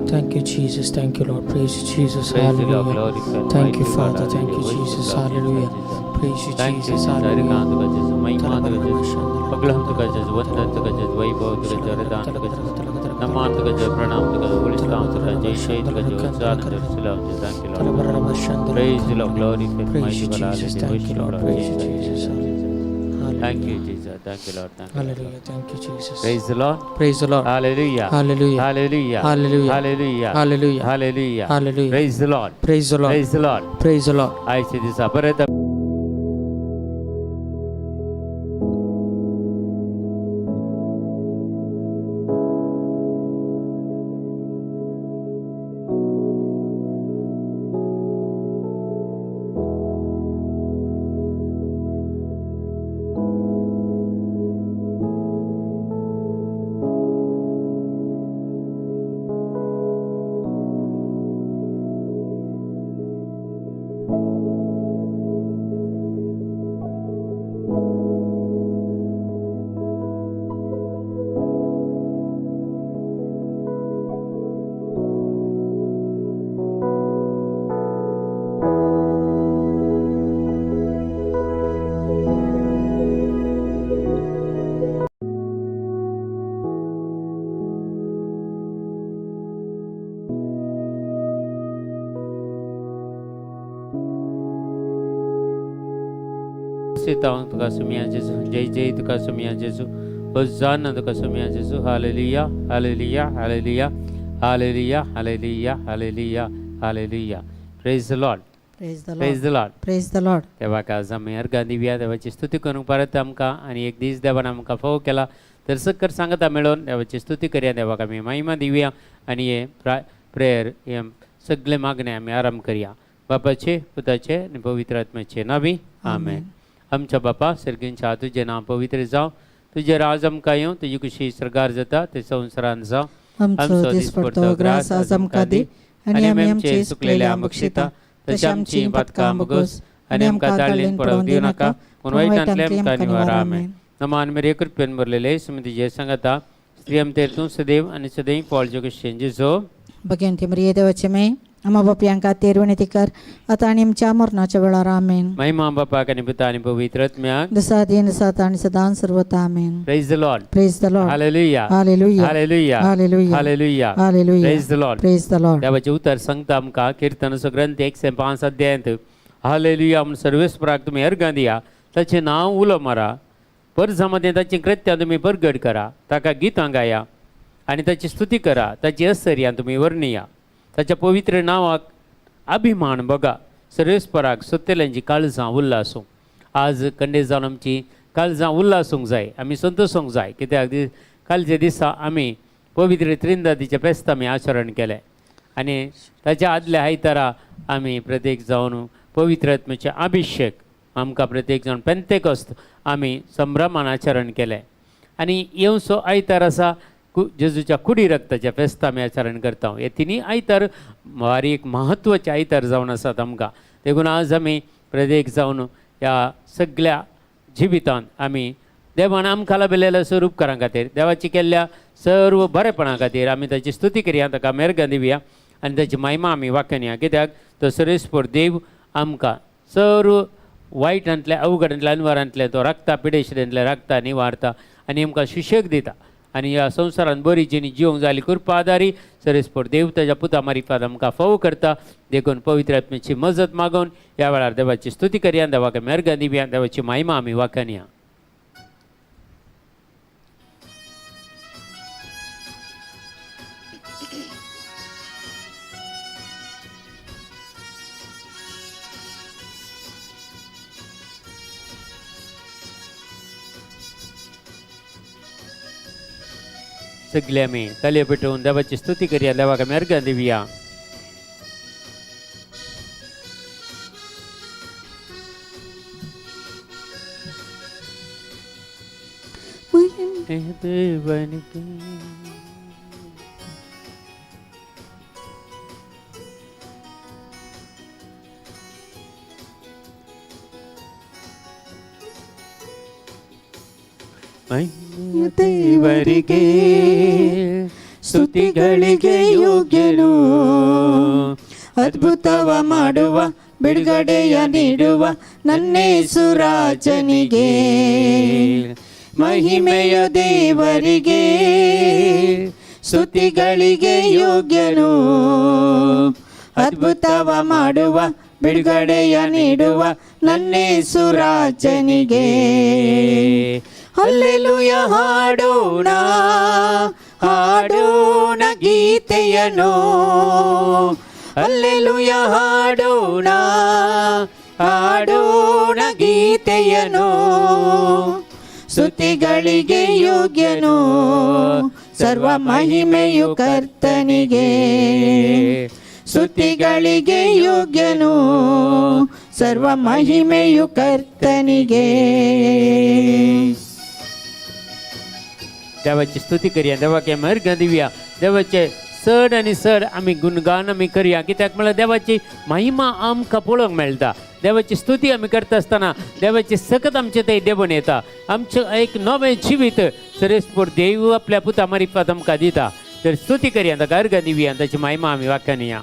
Thank you, Jesus. Thank you, Lord. Praise you, Jesus. Praise the Lord, Hallelujah. glorify and Thank you, mighty God. Father. Thank you, Hallelujah. Jesus. Worship Lord Hallelujah. Jesus. Praise you, Thank you, Jesus. Jesus. Hallelujah. हरकांत तुका जेजू, महिमा तुका जेजू, पगलम तुका जेजू, वंदन तुका जेजू, वैभव तुका जेजू, हरदान तुका जेजू, नमान तुका जेजू, प्रणाम तुका जेजू, उलिस्ताम तुका जय जय तुका जेजू, होसाना तुका जेजू, Thank you, Lord. Praise the Lord, glorify and Praise mighty you, God. Jesus. Hallelujah. Thank you, Worship Lord. Lord Praise you, Jesus, Jesus. Jesus, Jesus. Thank you, Hallelujah. Jesus. Thank you, Lord. Thank you, Lord. Hallelujah. Thank you, Jesus. Praise the Lord. Praise the Lord. Hallelujah. Hallelujah. Hallelujah. Hallelujah. Hallelujah. Hallelujah. Hallelujah. Hallelujah. Praise the Lord. Praise the Lord. Praise the Lord. Praise the Lord. आयच्या दिसा परत सीतांग तुका सुमिया जेजू, जय जय तुका सुमिया जेजू, होजाना तुका सुमिया जेजू. Hallelujah, hallelujah, hallelujah, hallelujah, hallelujah, hallelujah, hallelujah. Praise the Lord. Praise the praise Lord. The Lord. Praise the Lord. देवाक आज आमी अर्गां दिवया, देवाची स्तुती करूंक परत आमकां आनी एक दीस देवान आमकां फोव केला तर सक्कर सांगता मेळोवन देवाची स्तुती करया, देवाक आमी महिमा दिवया आनी हे प्रेयर हे सगळे मागणे आमी आराम करया. बापाचे, पुताचे आनी पवित्र आत्म्याचे नावी, आमेन. आमच्या बापा सर्गींच्या, तुजें नांव पवित्र जावं, तुजें राज आमकां येवं, तुजी कुशी सर्गार जाता ते संवसारान जावं. आमचो दिसपडतो ग्रास आज आमकां दी आनी आमी आमचे चुकलेले बक्षिता तशें आमची पातकां भोगोस आनी आमकां दाळ्ळेन पडोवंक दिवं नाका, पूण वायटांतले आमकां निवार. आमेन. नमान मेरे कृपेन भरलेले, सुमती जय सांगता, स्त्री आमतेर तूं सदैव आनी सदैव फळ कशें जेजो. भगिनी मरिये, देवाचे मे, आमा बापयांक खातीर विनंती कर, आतां आनी आमच्या मरणाच्या वेळार. आमेन. महिमा बापाक आनी पुता आनी पवित्र आत्म्याक, जसा दिन सात आणि सदां सर्वता. आमेन. Praise the Lord. Praise the Lord. Hallelujah. Hallelujah. Hallelujah. Hallelujah. Hallelujah. Hallelujah. Praise the Lord. Praise the Lord. देवाचें उतर सांगता आमकां किर्तनाचो ग्रंथ 105 अध्यायांत, हालेलुया म्हूण सर्वेस्पराक तुमी अर्गां दिया, ताचें नांव उलो मारा, परजा मदें ताचीं कृत्यां तुमी परगट करा, ताका गितां गाया आनी ताची स्तुती करा, ताची असर्यां तुमी वर्णिया, ताच्या पवित्र नांवाक अभिमान बघा. सर्वेस्पराक सोत्तेल्यांची काळजां उल्लासूं. आज कंडे जावन आमची काळजां उल्लासूंक जाय, आमी संतोसूंक जाय, कित्याक कालच्या दिसा आमी पवित्र त्रिंदादीचें फेस्त आमी आचरण केलें आनी ताच्या आदल्या आयतारा आमी प्रत्येक जावन पवित्र आत्म्याचे अभिशेक आमकां प्रत्येक जावन पेंतेकोस्त आमी संभ्रमान आचरण केलें. आनी येवचो आयतार आसा जेजूच्या कुडी रक्ताच्या फेस्त आमी आचरण करता. हे तिनूय आयतार भारी एक म्हत्वाचे आयतार जावन आसात आमकां. देखून आज आमी प्रत्येक जावन ह्या सगळ्या जिवितांत आमी देवान आमकां लाभिल्ल्या सर्व उपकारां खातीर, देवाची केल्ल्या सर्व बरेपणा खातीर आमी ताची स्तुती करया, ताका मेरगां दिवया आनी ताची महिमा आमी वाखाणया, कित्याक तो सर्वेस्पर देव आमकां सर्व वायटांतल्या, अवघडांतल्या, अनवारांतल्या तो राखता, पिडेशेंतल्या राखता, निवारता आनी आमकां सुशेग दिता. आनी ह्या संवसारांत बरी जिणी जिवंक जाली कृपा आदारी सर्वेस्पर देव ताच्या पुता मारिफात आमकां फोव करता. देखून पवित्र आत्म्याची मजत मागून ह्या वेळार देवाची स्तुती करया, देवाक मेरगां दिवया, देवाची महिमा आमी वाखाणया. सगळे आमी तालयो पेटोवन देवाची स्तुती करया, देवाक मेरगां दिवया. देवनिके ದೇವರಿಗೆ ಸ್ತುತಿಗಳಿಗೆ ಯೋಗ್ಯನು. ಅದ್ಭುತವ ಮಾಡುವ, ಬಿಡುಗಡೆಯ ನೀಡುವ ನನ್ನೇಸು ರಾಜನಿಗೆ, ಮಹಿಮೆಯ ದೇವರಿಗೆ, ಸ್ತುತಿಗಳಿಗೆ ಯೋಗ್ಯನು. ಅದ್ಭುತವ ಮಾಡುವ, ಬಿಡುಗಡೆಯ ನೀಡುವ ನನ್ನೇಸು ರಾಜನಿಗೆ. ಹಲ್ಲೆಲೂಯ ಹಾಡೋಣ, ಹಾಡೋಣ ಗೀತೆಯನು. ಹಲ್ಲೆಲೂಯ ಹಾಡೋಣ, ಹಾಡೋಣ ಗೀತೆಯನು. ಸ್ತುತಿಗಳಿಗೆ ಯೋಗ್ಯನು, ಸರ್ವ ಮಹಿಮೆಯು ಕರ್ತನಿಗೆ. ಸ್ತುತಿಗಳಿಗೆ ಯೋಗ್ಯನು, ಸರ್ವ ಮಹಿಮೆಯು ಕರ್ತನಿಗೆ. देवाची स्तुती करया, देवाक अर्घ दिवया, देवाचे चड आनी चड आमी गुणगान आमी करया. कित्याक म्हळ्यार देवाची महिमा आमकां पळोवंक मेळटा. देवाची स्तुती आमी करता आसतना देवाची सकत आमचे थंय देंवून येता. आमचें एक नवें जिवीत सरेस्पोर देव आपल्या पुता मारिफात आमकां दिता. तर स्तुती करया, ताका अर्घ दिवया, ताची महिमा आमी वाखाणया.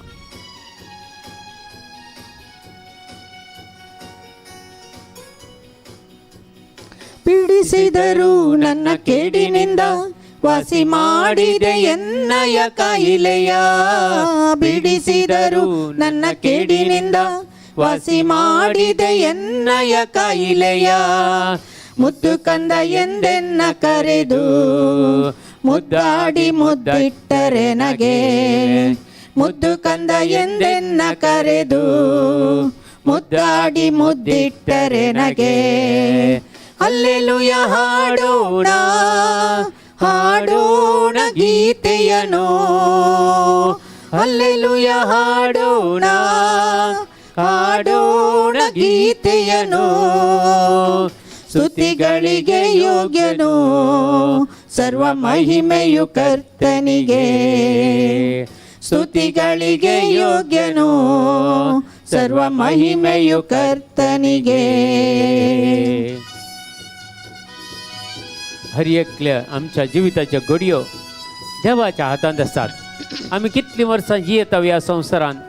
ಪೀಡಿಸಿದರು ನನ್ನ ಕೇಡಿನಿಂದ, ವಾಸಿ ಮಾಡಿದೆ ಎನ್ನಯ ಕಾಯಿಲೆಯ. ಬಿಡಿಸಿದರು ನನ್ನ ಕೇಡಿನಿಂದ, ವಾಸಿ ಮಾಡಿದೆ ಎನ್ನಯ ಕಾಯಿಲೆಯ. ಮುದ್ದು ಕಂದ ಎಂದೆನ್ನ ಕರೆದು, ಮುದ್ದಾಡಿ ಮುದ್ದಿಟ್ಟರೆ ನಗೆ. ಮುದ್ದು ಕಂದ ಎಂದೆನ್ನ ಕರೆದು, ಮುದ್ದಾಡಿ ಮುದ್ದಿಟ್ಟರೆ ನಗೆ. ಹಲ್ಲೆಲೂಯ ಹಾಡೋಣ, ಹಾಡೋಣ ಗೀತೆಯನು. ಹಲ್ಲೆಲೂಯ ಹಾಡೋಣ, ಹಾಡೋಣ ಗೀತೆಯನು. ಸ್ತುತಿಗಳಿಗೆ ಯೋಗ್ಯನು, ಸರ್ವ ಮಹಿಮೆಯು ಕರ್ತನಿಗೆ. ಸ್ತುತಿಗಳಿಗೆ ಯೋಗ್ಯನು, ಸರ್ವ ಮಹಿಮೆಯು ಕರ್ತನಿಗೆ. हर एकल्या आमच्या जिविताच्यो घडयो देवाच्या हातांत आसात. आमी कितलीं वर्सां जियेता ह्या संवसारांत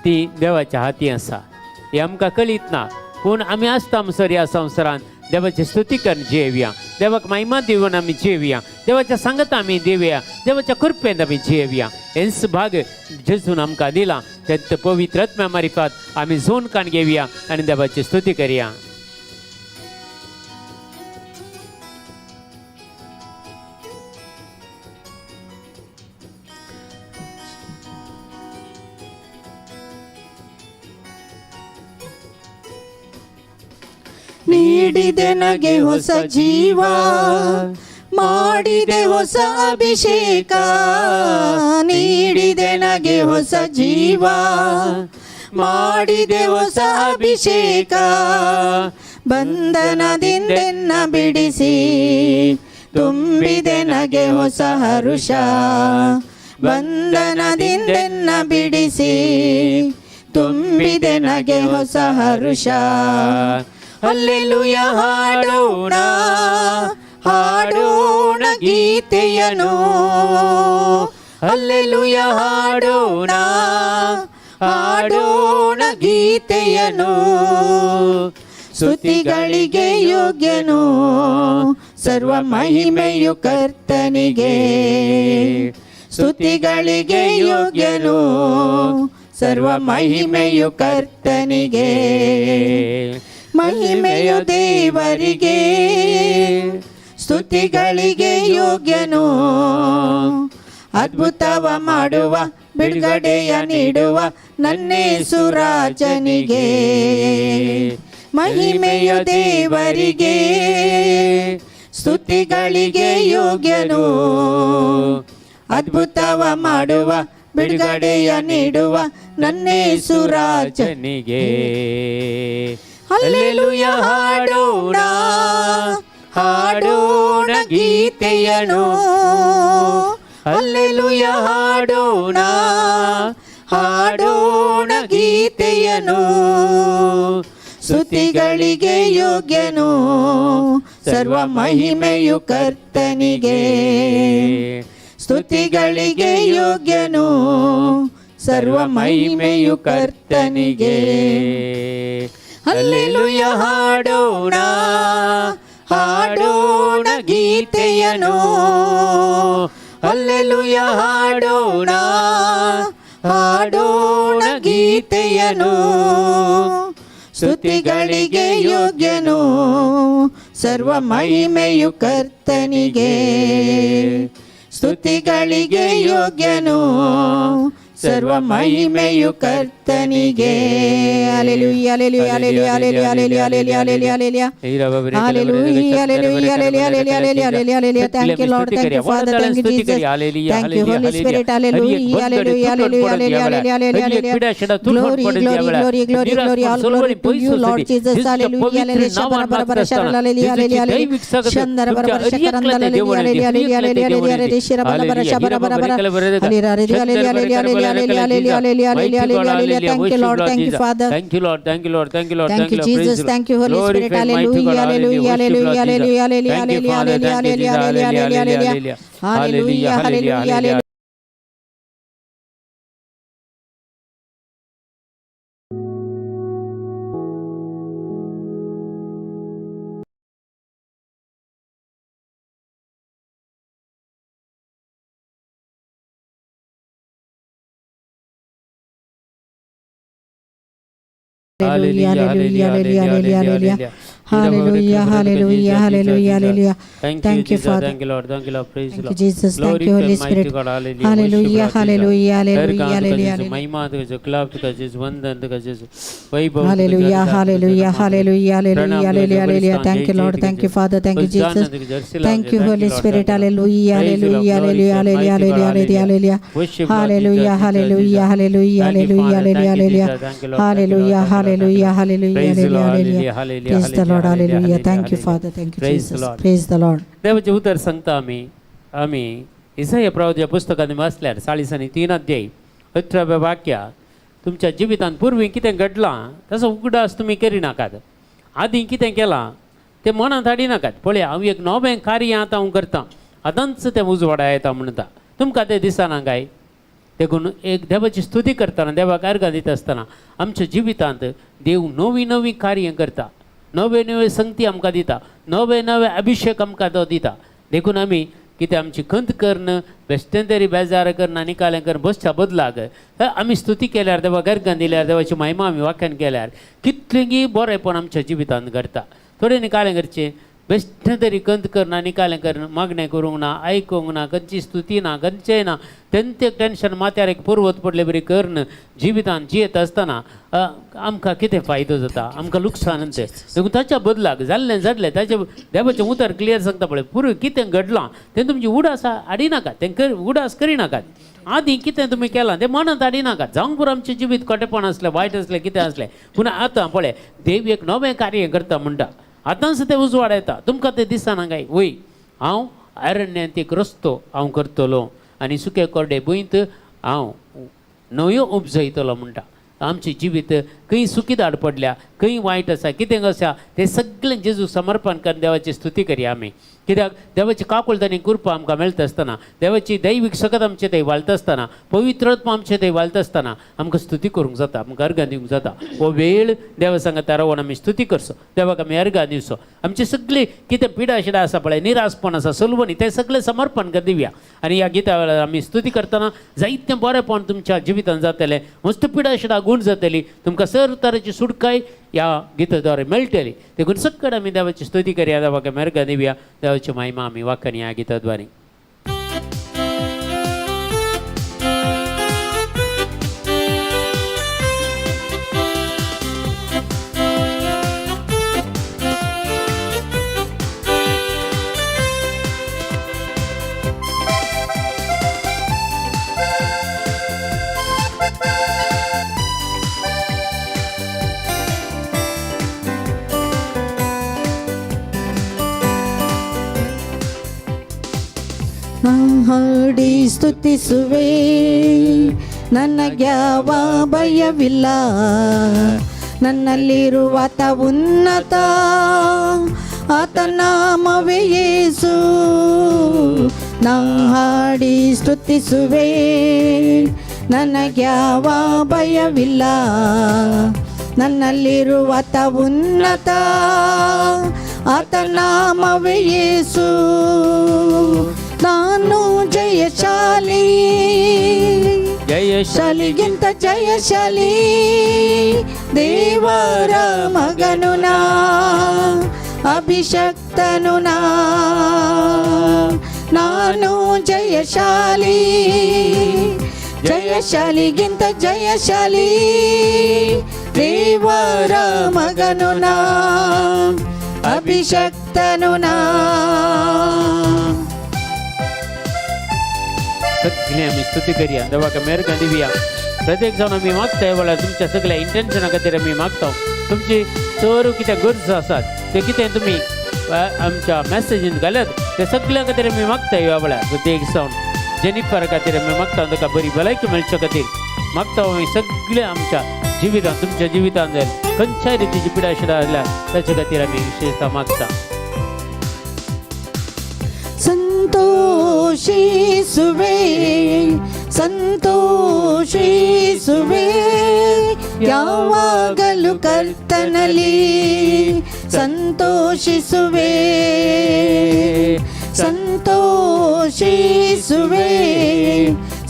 ती देवाच्या हाती आसा हें आमकां कळीत ना, पूण आमी आसता म्हणसर ह्या संवसारांत देवाची स्तुती करून जियेवया, देवाक महिमा दिवन आमी जियेवया, देवाच्या सांगता आमी दिवया, देवाच्या कृपेन आमी जियेवया. हेंच भाग जेजून आमकां दिला ते पवित्र आत्म्या मारिफात आमी झोन काण घेवया आनी देवाची स्तुती करया. ನೀಡಿದೆ ನಗೆ ಹೊಸ ಜೀವ, ಮಾಡಿದೆ ಹೊಸ ಅಭಿಷೇಕ. ನೀಡಿದೆ ನಗೆ ಹೊಸ ಜೀವ, ಮಾಡಿದೆ ಹೊಸ ಅಭಿಷೇಕ. ಬಂಧನದಿಂದೆನ್ನ ಬಿಡಿಸಿ, ತುಂಬಿದೆ ನಗೆ ಹೊಸ ಹರುಷ. ಬಂಧನದಿಂದೆನ್ನ ಬಿಡಿಸಿ, ತುಂಬಿದೆ ನಗೆ ಹೊಸ ಹರುಷ. ಹಲ್ಲೆಲೂಯ ಹಾಡೋಣ, ಹಾಡೋಣ ಗೀತೆಯನು. ಹಲ್ಲೆಲೂಯ ಹಾಡೋಣ, ಹಾಡೋಣ ಗೀತೆಯನು. ಸ್ತುತಿಗಳಿಗೆ ಯೋಗ್ಯನು, ಸರ್ವ ಮಹಿಮೆಯು ಕರ್ತನಿಗೆ. ಸ್ತುತಿಗಳಿಗೆ ಯೋಗ್ಯನು, ಸರ್ವ ಮಹಿಮೆಯು ಕರ್ತನಿಗೆ. ಮಹಿಮೆಯು ದೇವರಿಗೆ, ಸ್ತುತಿಗಳಿಗೆ ಯೋಗ್ಯನು. ಅದ್ಭುತವ ಮಾಡುವ, ಬಿಡುಗಡೆಯ ನೀಡುವ ನನ್ನೇಸು ರಾಜನಿಗೆ. ಮಹಿಮೆಯು ದೇವರಿಗೆ, ಸ್ತುತಿಗಳಿಗೆ ಯೋಗ್ಯನು. ಅದ್ಭುತವ ಮಾಡುವ, ಬಿಡುಗಡೆಯ ನೀಡುವ ನನ್ನೇಸು ರಾಜನಿಗೆ. ಹಲ್ಲೆಲೂಯ ಹಾಡೋಣ, ಹಾಡೋಣ ಗೀತೆಯನು. ಹಲ್ಲೆಲೂಯ ಹಾಡೋಣ, ಹಾಡೋಣ ಗೀತೆಯನು. ಸ್ತುತಿಗಳಿಗೆ ಯೋಗ್ಯನು, ಸರ್ವ ಮಹಿಮೆಯು ಕರ್ತನಿಗೆ. ಸ್ತುತಿಗಳಿಗೆ ಯೋಗ್ಯನು, ಸರ್ವ ಮಹಿಮೆಯು ಕರ್ತನಿಗೆ. ಹಲ್ಲೆಲೂಯ ಹಾಡೋಣ, ಹಾಡೋಣ ಗೀತೆಯನು. ಹಲ್ಲೆಲೂಯ ಹಾಡೋಣ, ಹಾಡೋಣ ಗೀತೆಯನು. ಸ್ತುತಿಗಳಿಗೆ ಯೋಗ್ಯನು, ಸರ್ವ ಮಹಿಮೆಯು ಕರ್ತನಿಗೆ. ಸ್ತುತಿಗಳಿಗೆ ಯೋಗ್ಯನು, ಸರ್ವ ಮಹಿಮೆಯು ಕರ್ತನಿಗೆ. Hallelujah, hallelujah, hallelujah, hallelujah, hallelujah, hallelujah, hallelujah. Hallelujah, hallelujah, hallelujah, hallelujah, hallelujah, hallelujah. Thank you, Lord. Thank you, Father. Thank you, Jesus. Thank you, Holy Spirit. Hallelujah, hallelujah, hallelujah, hallelujah, hallelujah, hallelujah. Glory, glory, glory, glory, glory. All glory to you, Lord Jesus. Hallelujah, hallelujah. Shabara, bara, bara, shara, hallelujah, hallelujah, hallelujah. Shandara, bara, bara, shakaranda, hallelujah, hallelujah, hallelujah, hallelujah, hallelujah. Shira, bara, bara, shabara, bara, bara. Hallelujah, hallelujah, hallelujah, hallelujah, hallelujah, hallelujah, hallelujah, hallelujah. Thank you, Lord. Thank you, Father. Thank you, Lord. Thank you, Lord. Thank you, Lord. Thank you, Jesus. Thank you, Holy Spirit. Hallelujah, hallelujah, hallelujah, hallelujah, hallelujah, hallelujah, hallelujah, hallelujah, hallelujah. Hallelujah, hallelujah, hallelujah. Hallelujah, hallelujah, hallelujah, hallelujah. Hallelujah, hallelujah, hallelujah, hallelujah. Thank you, Father. Thank you, Lord. Thank you, Lord. Praise Thank you, Jesus. Thank you, Holy Spirit. Hallelujah, hallelujah, hallelujah, hallelujah. महिमा तुझे, clap तुझे, वंदन तुझे, वैभव. Hallelujah, hallelujah, hallelujah, hallelujah, hallelujah, hallelujah. Thank you, Lord. Thank you, Father. Thank you, Jesus. Thank you, Holy Spirit. Hallelujah, hallelujah, hallelujah, hallelujah, hallelujah, hallelujah. Hallelujah, hallelujah, hallelujah, hallelujah, hallelujah, hallelujah. Hallelujah, hallelujah, hallelujah, hallelujah, hallelujah. Praise the Lord, hallelujah. Thank you, Father. Thank you, Praise the Jesus. Lord. Praise the Lord. देवाचें उतर सांगता आमी. आमी इसाया प्रवाच्या पुस्तकांत वाचल्यार 43 अध्याय 18व्या वाक्या, तुमच्या जिवितांत पूर्वी कितें घडलां ताचो उगडास तुमी करिनाकात. आदीं कितें केलां तें मनांत हाडिनाकात. पळया, हांव एक नवें कार्य आतां हांव करतां, आतांच तें उजवाडा येता म्हणटा. तुमकां तें दिसना काय? देखून एक देवाची स्तुती करतना, देवाक अर्गां दिता आसतना आमच्या जिवितांत देव नवीं नवीं कार्यां करता, नवे नवे संगती आमकां दिता, नवे नवे अभिशेक आमकां तो दिता. देखून आमी कितें आमची खंत करून बेश्टें तरी बेजार करून आनी कालें करून बसच्या बदलाक आमी स्तुती केल्यार, देवाक अर्गां दिल्यार, देवाची महिमा आमी वाख्यान केल्यार कितलेंगी बरेंपण आमच्या जिवितांत घडटा. थोड्यांनी कालें करचें, बेश्टें तरी खंत करून आनी कालें करून मागणें करूंक ना, आयकूंक ना, खंयची स्तुती ना, खंयचें ना, तेंचें टेंशन माथ्यार एक पर्वत पडले बरी करून जिवितांत जियेत आसतना आमकां कितें फायदो जाता? आमकां लुकसाण तें. देखून ताच्या बदलाक जाल्लें जाल्लें, ताच्या देवाचें उतर क्लियर सांगता, पळय पुरो कितें घडलां तें तुमची उडास हाडिनाकात, तें उडास करिनाकात. आदीं कितें तुमी केलां तें मनांत हाडिनाकात. जावंक पुरो आमचें जिवीत खोटेपण आसलें, वायट आसलें, कितें आसलें, पूण आतां पळय देव एक नवें कार्य करता म्हणटा. आतांच तें उजवाड येता, तुमकां तें दिसना काय? वय, हांव अरण्यांत एक रस्तो हांव करतलो आनी सुके कोरडे भुंयत हांव न्हंयो उपजयतलो म्हणटा. आमचें जिवीत खंय सुखीदाड पडल्या, खंय वायट आसा, कितें आसा तें सगळें जेजू समर्पण करून देवाची स्तुती करया आमी. कित्याक देवाची काकुळट आनी कृपा आमकां मेळटा आसतना, देवाची दैवीक सकत आमचे थंय वालता आसतना, पवित्रत्व आमचे थंय वालता आसतना आमकां स्तुती करूंक जाता, आमकां अर्गां दिवंक जाता. हो वेळ देवा सांगता रावन आमी स्तुती करचो, देवाक आमी अर्गां दिवचो. आमचे सगळी कितें पिडा शिडा आसा पळय, निराशपण आसा, सलवणी, तें सगळें समर्पण कर दिवया. आनी ह्या गिता वेळार आमी स्तुती करतना जायतें बरेंपण तुमच्या जिवितांत जातलें, मस्त पिडा शिडा गूण जातली, तुमकां सर तरेची सुटकाय ह्या गिता द्वारे मेळटली. देखून सगळें आमी देवाची स्तुती करया, देवाक आमी अर्गां दिवया, देवाची महिमा आमी वाखाणी ह्या गिता द्वारे. ಹಾಡಿ ಸ್ತುತಿಸುವೆ, ನನಗ್ಯಾವ ಭಯವಿಲ್ಲ. ನನ್ನಲ್ಲಿರುವಾತ ಉನ್ನತ, ಆತ ನಾಮವೇ ಯೇಸು. ನಾ ಹಾಡಿ ಸ್ತುತಿಸುವೆ, ನನಗ್ಯಾವ ಭಯವಿಲ್ಲ. ನನ್ನಲ್ಲಿರುವ ಆತ ಉನ್ನತ, ಆತ ನಾಮವೇ ಯೇಸು. ನಾನು ಜಯಶಾಲಿ. ಜಯ. ಶಾಲಿಗಿಂತ ಜಯಶಾಲಿ, ದೇವರ ಮಗನು ನಾ, ಅಭಿಷಕ್ತನು ನಾ. ನಾನು ಜಯಶಾಲಿ, ಜಯಶಾಲಿಗಿಂತ ಜಯಶಾಲಿ, ದೇವರ ಮಗನು ನಾ, ಅಭಿಷಕ್ತನು ನಾ. सगळी आमी स्तुती करूया, देवाक मेहरबानी दिवया. प्रत्येक जावन आमी मागता, ह्या वेळार तुमच्या सगळ्या इंटेन्शना खातीर आमी मागता. तुमची चड कितें गरज आसात ते कितें तुमी आमच्या मॅसेजीन घाल्यात, ते सगळ्या खातीर आमी मागता. ह्या वेळार प्रत्येक जावन जेनिफर खातीर आमी मागता, ताका बरी भलायकी मेळच्या खातीर मागता. आमी सगळ्या आमच्या जिवितांत, तुमच्या जिवितांत जर खंयच्याय रितीची पिडा आशिल्ल्या जाल्यार ताचे खातीर आमी विशेषता मागता. ಸಂತೋಷಿಸುವೆ, ಸಂತೋಷಿಸುವೆ, ಯಾವಾಗಲೂ ಕರ್ತನಲ್ಲಿ ಸಂತೋಷಿಸುವೆ. ಸಂತೋಷಿಸುವೆ,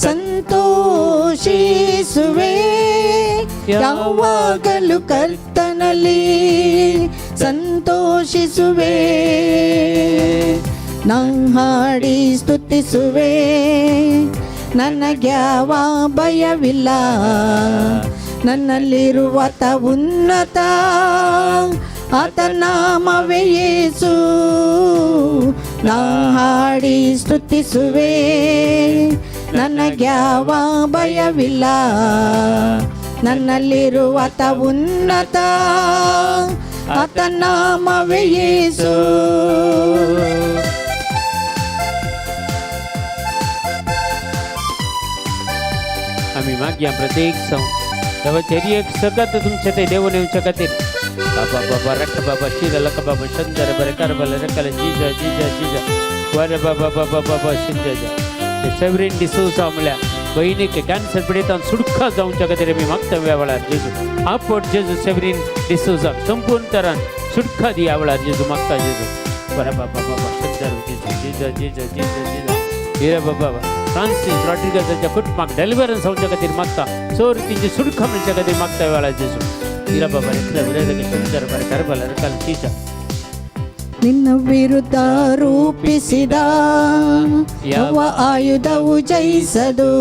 ಸಂತೋಷಿಸುವೆ, ಯಾವಾಗಲೂ ಕರ್ತನಲ್ಲಿ ಸಂತೋಷಿಸುವೆ. ನಾ ಹಾಡಿ ಸ್ತುತಿಸುವೆ, ನನಗ್ಯಾವ ಭಯವಿಲ್ಲ. ನನ್ನಲ್ಲಿರುವ ಆತ ಉನ್ನತ, ಆತ ನಾಮವೇ ಯೇಸು. ನಾ ಹಾಡಿ ಸ್ತುತಿಸುವೆ, ನನಗ್ಯಾವ ಭಯವಿಲ್ಲ. ನನ್ನಲ್ಲಿರುವ ಆತ ಉನ್ನತ, ಆತ ನಾಮವೇ ಯೇಸು. आमी मागया प्रत्येक जावन देवाचे एक सगत तुमचे ते देव येवच्या खातीर. बाबा बाबा रख बाबा शिर लक बाबा शंदर बरे करबल रकल जिजा जिजा जिजा वर बाबा बाबा बाबा शिंजा. ते सेवरीन डिसोजा म्हणल्यार बहिणीक कॅन्सर पिडितान सुटका जावच्या खातीर आमी मागता. ह्या वेळार जेजू आपट जेजू, सेवरीन डिसोजा संपूर्ण तरान सुटका दी. ह्या वेळार जेजू मागता जेजू. बरं बाबा बाबा शंदर जेजू जिजा जिजा जिजा जिजा हिरा बाबा. फ्रांसीस रॉड्रिगसाच्या कुटुंबाक डेलिव्हरन्स जावच्या खातीर मागता, सो रितीची सुटका मेळच्या खातीर मागता वेळार जेजू. हिरा बाबा रे बरे शंदर बरे करबल रकल जिजा. ನಿನ್ನ ವಿರುದ್ಧ ರೂಪಿಸಿದ ಯಾವ ಆಯುಧವು ಜಯಿಸದು.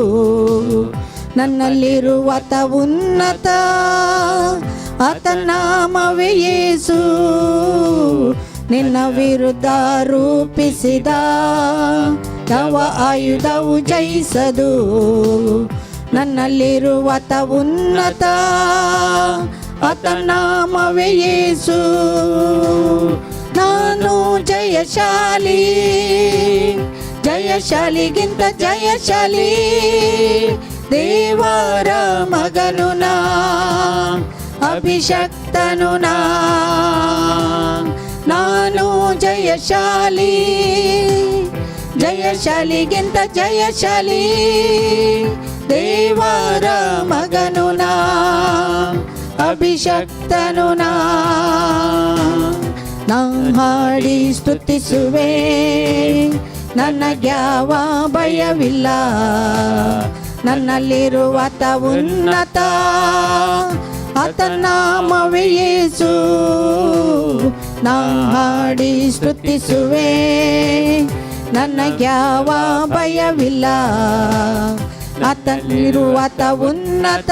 ನನ್ನಲ್ಲಿರುವ ಆತ ಉನ್ನತ, ಆತ ನಾಮವೇ ಯೇಸು. ನಿನ್ನ ವಿರುದ್ಧ ರೂಪಿಸಿದ ಯಾವ ಆಯುಧವು ಜಯಿಸದು. ನನ್ನಲ್ಲಿರುವ ಆತ ಉನ್ನತ, ಆತ ನಾಮವೇ ಯೇಸು. ನಾನು ಜಯಶಾಲಿ, ಜಯಶಾಲಿಗಿಂತ ಜಯಶಾಲಿ, ದೇವರ ಮಗನು ನಾ, ಅಭಿಷಕ್ತನು ನಾ. ನಾನು ಜಯಶಾಲಿ, ಜಯಶಾಲಿಗಿಂತ ಜಯಶಾಲಿ, ದೇವರ ಮಗನು ನಾ, ಅಭಿಷಕ್ತನು ನಾ. ನಾ ಹಾಡಿ ಸ್ತುತಿಸುವೆ, ನನಗ್ಯಾವ ಭಯವಿಲ್ಲ. ನನ್ನಲ್ಲಿರುವ ಆತ ಉನ್ನತ, ಆತ ನಾಮವೇ ಯೇಸು. ನಾ ಹಾಡಿ ಸ್ತುತಿಸುವೆ, ನನಗ್ಯಾವ ಭಯವಿಲ್ಲ. ಆತನಿರುವ ಆತ ಉನ್ನತ,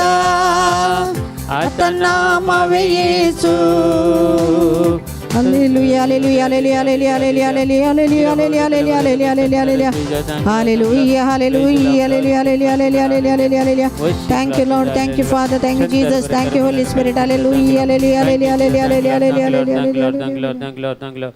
ಆತ ನಾಮವೇ ಯೇಸು. Hallelujah, hallelujah, hallelujah, hallelujah, hallelujah, hallelujah, hallelujah, hallelujah, hallelujah, hallelujah, hallelujah, hallelujah, hallelujah, hallelujah, hallelujah, hallelujah, hallelujah. Thank you, Lord. Thank you, Father. Thank you, Jesus. Thank you, Holy Spirit. Hallelujah, hallelujah, hallelujah, hallelujah, hallelujah, hallelujah, hallelujah, hallelujah.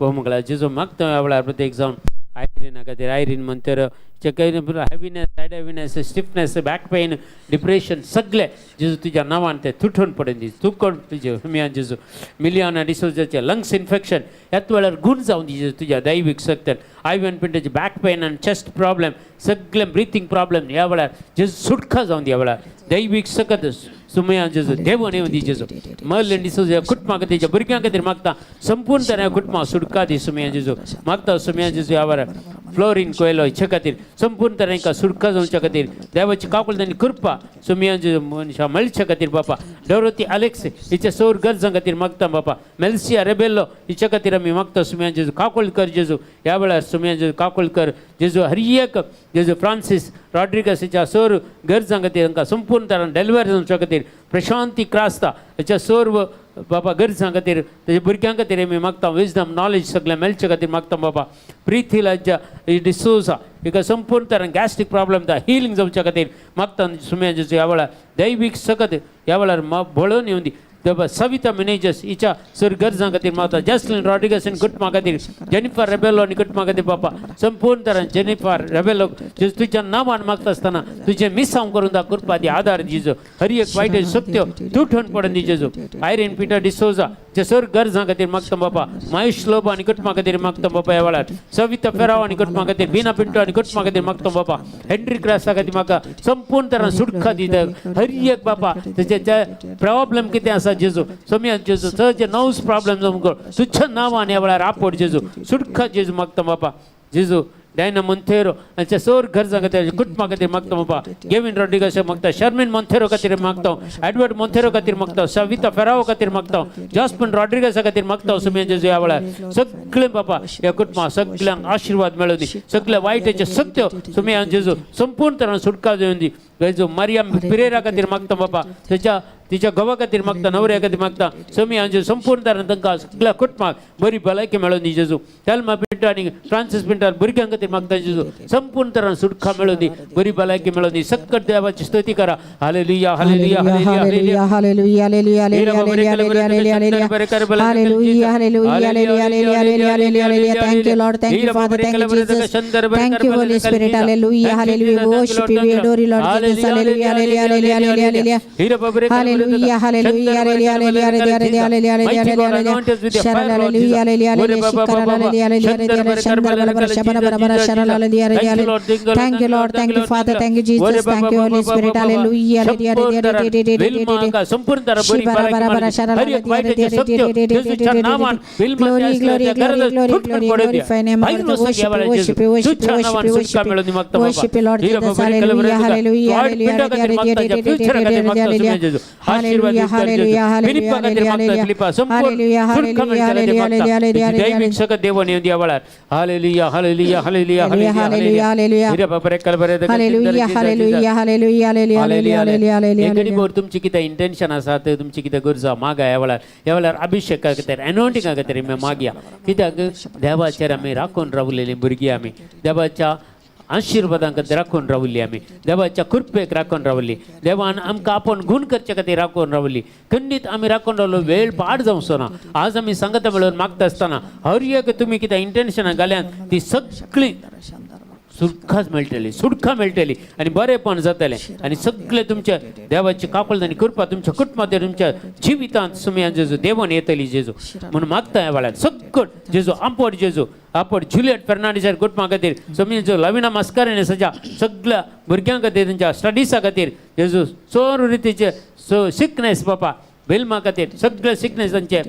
ಬಹುಮಂಗಳ जेजू मागता ह्या वेळार प्रत्येक जावन Irene. Irina खातीर Irene Mantar heaviness, side heaviness, stiffness, back pain, depression सगळे जेजू तुज्या नांवान ते तुटून पडून दी. तुकण तुजे हुमियान जेजू. मिलियाना डिसोजाचे लंग्स इन्फेक्शन ह्याच वेळार गुण जावन दी जेजू तुज्या दैवीक शक्तीन. आयवन पिंटाचे बॅक पेन आनी चेस्ट प्रॉब्लेम सगळे ब्रिथींग प्रॉब्लेम ह्या वेळार जेजू सुटका जावन दी. ह्या वेळार दैवीक सकत सुमयान जेजू देवून येवन दी जेजू. मर्लिन डिसोजा कुटुंबा खातीर, भुरग्यां खातीर मागता संपूर्ण तरेन कुटुंबा सुटका दी सुमयान जेजू. मागता सुमयान जेजू ह्या वेळार फ्लोरीन कोयलो हिचे खातीर संपूर्ण तरेन सुटका जावच्या खातीर देवाची काकुळट आनी कृपा सुमयान जेजू मनशां मेळच्या खातीर बापा. डोरोती अलेक्स हिच्या सोर गरजां खातीर मागता बापा. मेल्सिया रेबेल्लो हिच्या खातीर आमी मागता सुमयान जेजू काकुळट कर जेजू. ह्या वेळार सुमयान जेजू काकुळट कर जेजू. हर एक जेजू फ्रांसीस रॉड्रिगस हिच्या सोर गरजां खातीर तांकां संपूर्ण तरान डिलिव्हरी जावच्या खातीर. प्रशांती क्रास्ता हिच्या सोर बाबा गरजां खातीर, तेज्या भुरग्यां खातीर आमी मागता विजडम नॉलेज सगळें मेळचे खातीर मागता बाबा. प्रिथी लज्जा डिसोजा हिका संपूर्ण तरान गॅस्ट्रीक प्रॉब्लम ता हिलींग जावच्या खातीर मागता सुम्या जेजू. ह्या वेळार दैवीक सकत ह्या वेळार भळोवन येवन दी. सविता मिनेजस हिच्या सर गरजां खातीर मागता. जॅस्लिन रॉड्रिगस आनी कुटुंबा खातीर, जेनिफर रेबेलो आनी कुटुंबा खातीर बापा संपूर्ण तरान जेनिफर रेबेलो जेजू तुज्या नांवान मागता आसतना तुजें मिसांव करून दा कृपा दी, आदार दिजो. हर एक वायट सत्य तुटून पडून दी जेजू. आयरीन पिटर डिसोजा जे सर गरजां खातीर मागता बापा. महेश लोबो आनी कुटुंबा खातीर मागता बापा. ह्या वेळार सविता फेराव आनी कुटुंबा खातीर, बिना पिंटो आनी कुटुंबा खातीर मागता बापा. हेनरी क्रासा खातीर म्हाका संपूर्ण तरान सुटका दिता. हर एक बापा तेजे जे प्रॉब्लम कितें आसा जेजू सोम्या जेजू थंय नव्स प्रॉब्लम जावं तुज्या नांवान ह्या वेळार आपोट जेजू सुटका जेजू मागता बापा. जेजू डायना मोंथेरो हांच्या सोर गरजां खातीर, कुटुंबा खातीर मागता बाबा. गेविन रॉड्रिगस मागता, शर्मिन मोंथेरो खातीर मागता, एडवर्ड मोंथेरो खातीर मागता, सविता फेरावो खातीर मागता, जॉस्पन रॉड्रिगसा खातीर मागता सुम्या जेजू. ह्या वेळार सगळे बाबा ह्या कुटुंबा सगळ्यांक आशिर्वाद मेळूं दी. सगळ्या वायटाचे सत्य सुम्या जेजू संपूर्ण तरान सुटका दिवन दी जेजू. मारियम पिरेरा खातीर मागता बाबा, तेच्या तिच्या घोवा खातीर मागता, नवऱ्या खातीर मागता सोमी जेजू. संपूर्ण तरान तांकां सगळ्या कुटुंबाक बरी भलायकी मेळूं दी जेजू. तेल्मा पिंटो आनी फ्रांसीस पिंटो भुरग्यां खातीर मागता जेजू, संपूर्ण तरान सुटका मेळूं दी, बरी भलायकी मेळूं दी. सक्कट देवाची स्तुती करा. Hallelujah, hallelujah, hallelujah. Hallelujah, hallelujah, hallelujah, hallelujah, hallelujah, hallelujah, hallelujah, hallelujah, hallelujah, hallelujah, hallelujah. Thank you, Lord. Thank you, Father. Thank you, Jesus. Thank you, Holy Spirit. Hallelujah, hallelujah. We worship you. We adore you, Lord Jesus. Hallelujah, hallelujah, hallelujah, hallelujah, hallelujah. Hallelujah, hallelujah, hallelujah, hallelujah, hallelujah, hallelujah, hallelujah. Shara, hallelujah, hallelujah, hallelujah. Shikara, hallelujah, hallelujah, hallelujah. Shandara, bara, bara, shabara, bara, bara, shara, hallelujah, hallelujah. Thank you, Lord. Thank you, Father. Thank you, Jesus. Thank you, Holy Spirit. Hallelujah, hallelujah, hallelujah, hallelujah. संपूर्ण तरा बरी Glory, glory, glory, glory, glory, glorify name of the worship, worship, worship, worship, worship, worship, Lord Jesus. Hallelujah, hallelujah, hallelujah, hallelujah, hallelujah, hallelujah, hallelujah, hallelujah, hallelujah, hallelujah, hallelujah, hallelujah, दैविक सकत देवन येऊन द्या वेळार. Hallelujah, hallelujah, hallelujah, hallelujah, hallelujah. Hallelujah, hallelujah, hallelujah, hallelujah, hallelujah, hallelujah, घडी भर तुमची कितें इंटेन्शन आसा ते तुमची कितें गरज मागा. ह्या वेळार, ह्या वेळार अभिषेका खातीर, एनोटिंगा खातीर आमी मागया, कित्याक देवाचेर आमी राखून रावलेलीं भुरगीं. आमी देवाच्या आशिर्वादां खातीर राखून रावली, आमी देवाच्या कृपेक राखून रावली, देवान आमकां आपूण गुण करचे खातीर राखून रावली. खंडीत आमी राखून रावलो, वेळ पाड जावचो ना. आज आमी सांगता मेळून मागता आसतना हर एक तुमी कितें इंटेन्शनां घाल्यात ती सगळीं सुटकाच मेळटली, सुटका मेळटली आनी बरेपण जातलें आनी सगळें तुमच्या देवाची काकुळट आनी कृपा तुमच्या कुटुंबांत, तुमच्या जिवितांत सुमयान जेजू देवान येतली जेजू म्हणून मागता. ह्या वेळार सगळं जेजू आंपड, जेजू आंपड जुलियट फेर्नांडीसार कुटुंबा खातीर सुमयान जेजू. लविना मास्कारेन्हसाच्या सगळ्या भुरग्यां खातीर, तेंच्या स्टडिसा खातीर जेजू. सोर रितीचे सो सिकनेस बापा, विल्मा खातीर सगळे सिकनेस तांचे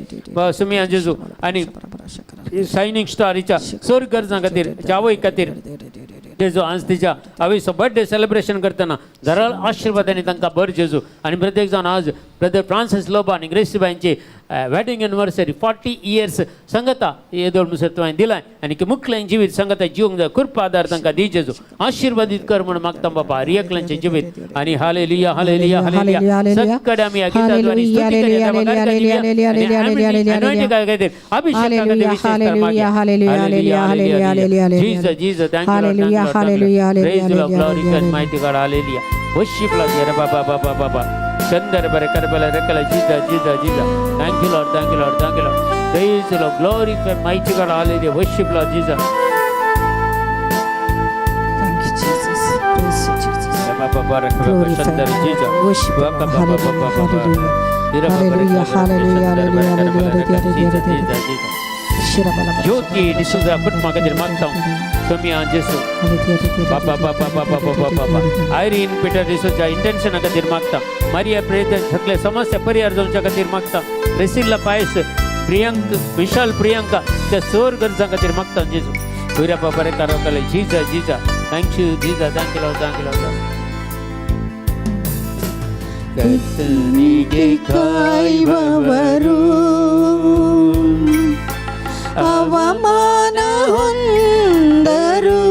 सुमयान जेजू. आनी शायनिंग स्टार हिच्या सोर गरजां खातीर, आवय खातीर जेजू. आज तिच्या आवयचो बर्थडे सेलिब्रेशन करतना जरा आशिर्वादांनी तांकां भर जेजू. आनी प्रत्येक जावन आज ब्रदर फ्रांसीस लोबा आनी ग्रेसीबाईंची वेडिंग एनिवर्सरी 40 इयर्स संगता येदोळ मुसर तुवें दिलाय आनी की मुखलें जिवीत संगता जिवंक जाय. कृपा आदार तांकां दी जेजू, आशिर्वादीत कर म्हणून मागता बाबा रियकलांचें जिवीत. आनी हालेलुया, हालेलुया, हालेलुया. सगळे आमी ह्या गीताद्वारे स्तुती करूया देवाक, आणि खातीर, अभिषेका खातीर विशेष तर मागया. Hallelujah, hallelujah, hallelujah, hallelujah. Jesus, Jesus, thank you, Lord, thank you, Hallelujah, Lord, thank you, Lord. hallelujah, Praise the Lord, hallelujah, glory and hallelujah. mighty God, hallelujah. Worship Lord, yara baba baba baba. Chandar bare karbala rekala Jesus, Jesus, Jesus. Thank you, Lord, thank you, Lord, thank you, Lord. Praise the Lord, glory and mighty God, hallelujah. Worship Lord Jesus. Glorify worship Hallelujah, hallelujah, hallelujah, hallelujah, hallelujah. Jyoti D'Souza कुटुंबा खातीर मागता स्वामी जेसू बाबा बाबा बाबा बाबा बाबा Irene Peter D'Souza इंटेन्शना खातीर मागता मारिया प्रेत सगळे समस्या परिहार जावच्या खातीर मागता प्रेसिल्ला पायस प्रियंक विशाल प्रियंका त्या सोर गरजां खातीर मागता जेजू भुयरा बाबा रे कारो जिजा जिजा thank you Jija thank you thank you ಕರ್ತನಿಗೆ ಕಾಯುವವರು ಅವಮಾನ ಹೊಂದರು,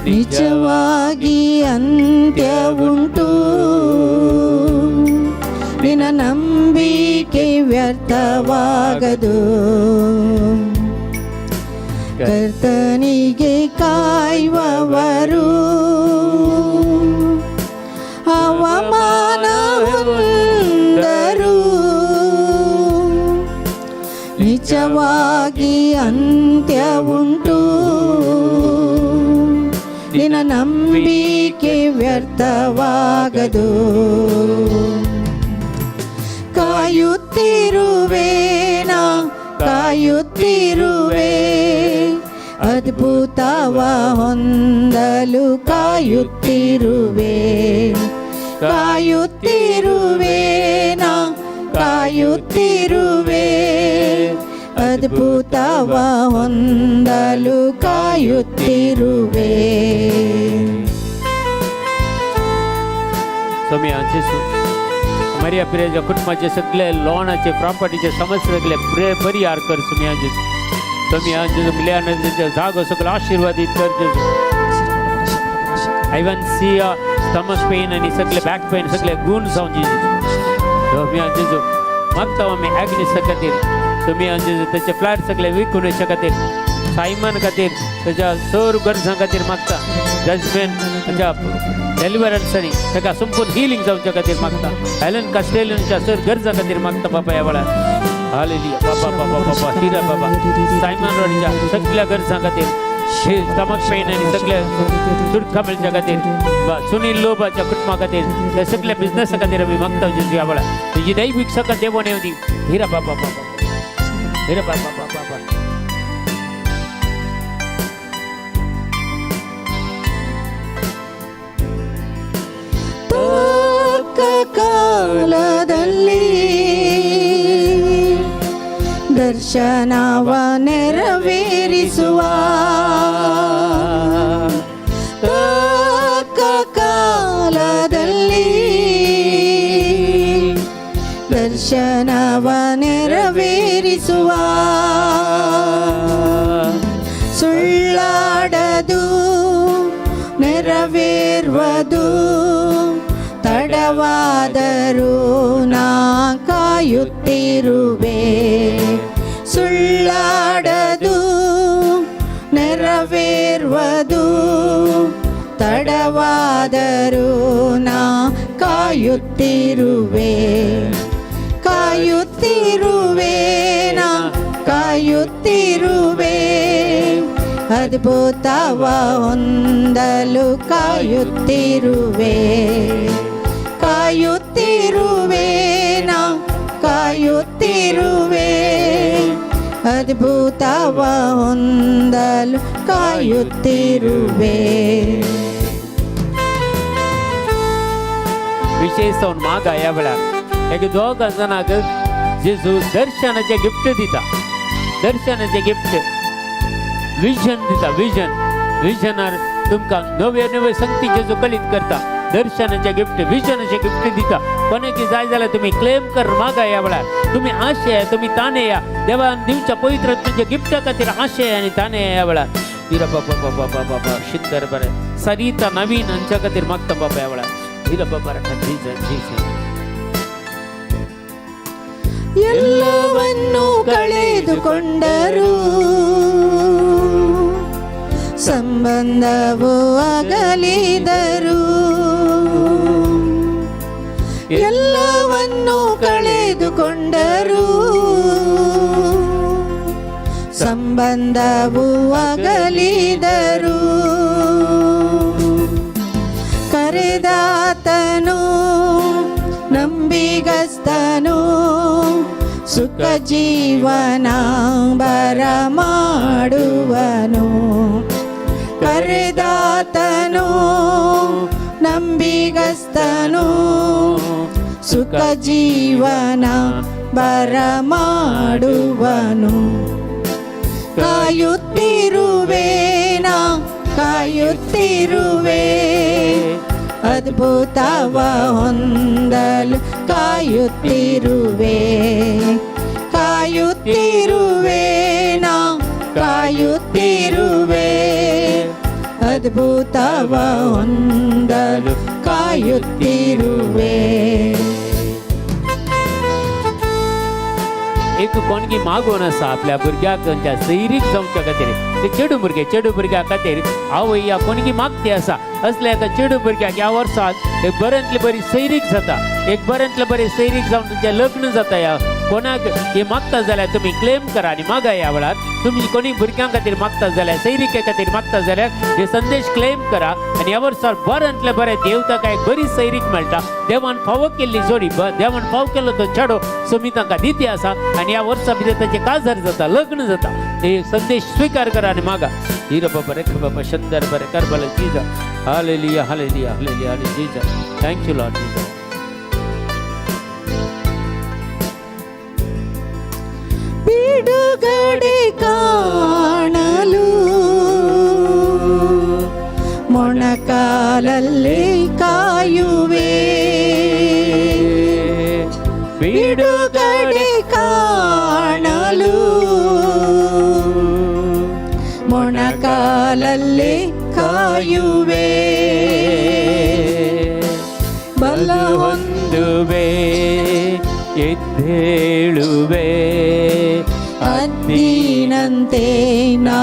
ನಿಜವಾಗಿ ಅಂತ್ಯ ಉಂಟು, ನಿನ್ನ ನಂಬಿಕೆ ವ್ಯರ್ಥವಾಗದು. ಕರ್ತನಿಗೆ ಕಾಯುವವರು ಅವಮಾನ ಹೊಂದರು, ನಿಜವಾಗಿ ಅಂತ್ಯ ಉಂಟು, ನಿನ್ನ ನಂಬಿಕೆ ವ್ಯರ್ಥವಾಗದು. ಕಾಯುತ್ತಿರುವೆ ನಾ ಕಾಯುತ್ತಿರುವೆ, ಅದ್ಭುತವ ಹೊಂದಲು ಕಾಯುತ್ತಿರುವೆ. ಕಾಯುತ್ತಿರುವೆ ನಾ ಕಾಯುತ್ತಿರುವೆ, ಅದ್ಭುತವ ಹೊಂದಲು ಕಾಯುತ್ತಿರುವೆ. स्वामी जेसू मारिया पिरेजा कुटुंबाचे सगळे लोनाचे प्रॉपर्टीचे समस्या सगळे परिहार कर स्वामी जेसू. स्वामी जेसू मिल्यान जागो सगळो आशीर्वादीत कर जेसू. आयवन सी स्टमक पेन आनी सगळे बॅक पेन सगळे गुण जावन जेजू. स्वामी जेजू मागता आमी ॲग्निसा खातीर स्वामी जेजू ताचे फ्लॅट सगळे विकून वचच्या खातीर सायमन खातीर ताच्या सर गरजां खातीर मागता जजमेंट ताच्या डेलिवरन्स आनी ताका संपूर्ण हिलींग जावच्या खातीर मागता एलन कास्टेलियनच्या सर गरजां खातीर मागता बाबा ह्या वेळार. हालेलुया बाबा बाबा बाबा हिरा बाबा सायमन रोडच्या सगळ्या गरजां खातीर स्टमक पेन आनी सगळे सुटका मेळच्या खातीर सुनील लोबाच्या कुटुंबा खातीर त्या सगळ्या बिझनेसा खातीर आमी मागता जेजू ह्या वेळार. तुजी दैवीक सगळं देवण येवं दी. हिरा बाबा बाबा हिरा बाबा बाबा बाबा. ತಕ್ಕ ಕಾಲದಲ್ಲಿ ದರ್ಶನವ ನೆರವೇರಿಸುವ, ತಕ್ಕ ಕಾಲದಲ್ಲಿ ದರ್ಶನವ ನೆರವೇರಿಸುವ, ಸುಳ್ಳಾಡದು ನೆರವೇರುವುದು, ತಡವಾದರೂ ನಾ ಕಾಯುತ್ತಿರುವೆ. ಸುಳ್ಳಾಡದು ನೆರವೇರುವುದು, ತಡವಾದರೂ ನಾ ಕಾಯುತ್ತಿರುವೆ. ಕಾಯುತ್ತಿರುವೆ ನಾ ಕಾಯುತ್ತಿರುವೆ, ಅದ್ಭುತವ ಹೊಂದಲು ಕಾಯುತ್ತಿರುವೆ. ಕಾಯುತ್ತಿರುವೆ ನಾ ಕಾಯುತ್ತಿರುವೆ, ಅದ್ಭುತವ ಹೊಂದಲು ಕಾಯುತ್ತಿರುವೆ. विशेष जावन मागा ह्या वेळार एक दोग जाणांक जेजू दर्शनाचें गिफ्ट दिता, दर्शनाचें गिफ्ट विजन दिता. विजन विजनार तुमकां नव्यो नव्यो संगती जेजू कळीत करता. दर्शनाचें गिफ्ट विजनाचें गिफ्ट दिता. कोणाकी जाय जाल्यार तुमी क्लेम कर मागा ह्या वेळार. तुमी आशे तुमी ताणे या देवान दिवच्या पवित्र तुमच्या गिफ्टा खातीर आशे आनी ताणे ह्या वेळार. हिरा बाबा बाबा बाबा बाबा शिंदर बरें सरिता नवीन हांच्या खातीर मागता बाबा ह्या वेळार. हिरा बाबा जीजा जीजा. ಎಲ್ಲವನ್ನೂ ಕಳೆದುಕೊಂಡರು, ಸಂಬಂಧವೂ ಅಗಲಿದರು. ಎಲ್ಲವನ್ನೂ ಕಳೆದುಕೊಂಡರು, ಸಂಬಂಧವೂ ಅಗಲಿದರು. ಕರೆದಾತನು ನಂಬಿಗಸ್ತನು, ಸುಖ ಜೀವನ ಬರ ಮಾಡುವನು. ಕರೆದಾತನು ನಂಬಿಗಸ್ತನು, ಸುಖ ಜೀವನ ಬರ ಮಾಡುವನು. ಕಾಯುತ್ತಿರುವೇನ, ಕಾಯುತ್ತಿರುವೆ, ಅದ್ಭುತವ ಹೊಂದಲು ಕಾಯುತ್ತಿರುವೆ. ಕಾಯುತ್ತಿರುವೇನ, ಕಾಯುತ್ತಿರುವೆ, ಅದ್ಭುತವ ಹೊಂದಲು ಕಾಯುತ್ತಿರುವೆ. एक कोणगी मागून आसा आपल्या भुरग्याक तांच्या सैरीक जावच्या खातीर, ते चेडू भुरगे, चेडू भुरग्या खातीर आवय ह्या कोणगी मागती आसा. असल्या एका चेडू भुरग्याक ह्या वर्साक एक बऱ्यांतली बरी सैरीक जाता, एक बऱ्यांतले बरी सैरीक जावन तुमचें लग्न जाता. ह्या कोणाक हे मागता जाल्यार तुमी क्लेम करा आनी मागा. ह्या वेळार तुमी कोणी भुरग्यां खातीर मागता जाल्यार, सैरिके खातीर मागता जाल्यार हे संदेश क्लेम करा आनी ह्या वर्सार बऱ्यांतले बरें देव ताका एक बरी सैरीक मेळटा. देवान फावो केल्ली जोडी, देवान फाव केल्लो तो चेडो सोमी तांकां दिती आसा आनी ह्या वर्सा भितर ताचें काजार जाता, लग्न जाता. हे संदेश स्विकार करा आनी मागा. हिरो बाबा रेख बाबा शंदर बरे करबल जीजा. Hallelujah, hallelujah, hallelujah, hallelujah. Thank you Lord Jesus. ಬಿಡುಗಡೆ ಕಾಣಲು ಮೊಣಕಾಲಲ್ಲಿ ಕಾಯುವೆ, ಬಿಡುಗಡೆ ಕಾಣಲು ಮೊಣಕಾಲಲ್ಲಿ ಕಾಯುವೆ. ಬಲ ಹೊಂದುವೆ, ಎದ್ದೇಳುವೆ, ಹದ್ದಿನಂತೆ ನಾ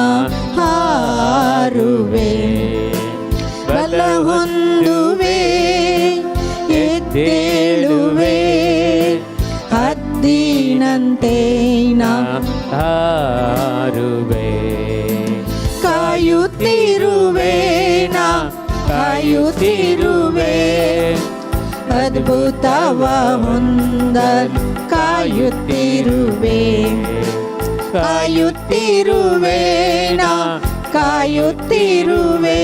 ಹಾರುವೆ. ಬಲ ಹೊಂದುವೆ, ಎದ್ದೇಳುವೆ, ಹದ್ದಿನಂತೆ ನಾ ಹಾರುವೆ. ಕಾಯುತ್ತಿರುವೆ, ನಾ ಕಾಯುತ್ತಿರುವೆ, ಅದ್ಭುತವ ಹೊಂದಲು ಕಾಯುತ್ತಿರುವೆ. ಕಾಯುತ್ತಿರುವೆ, ನಾ ಕಾಯುತ್ತಿರುವೆ,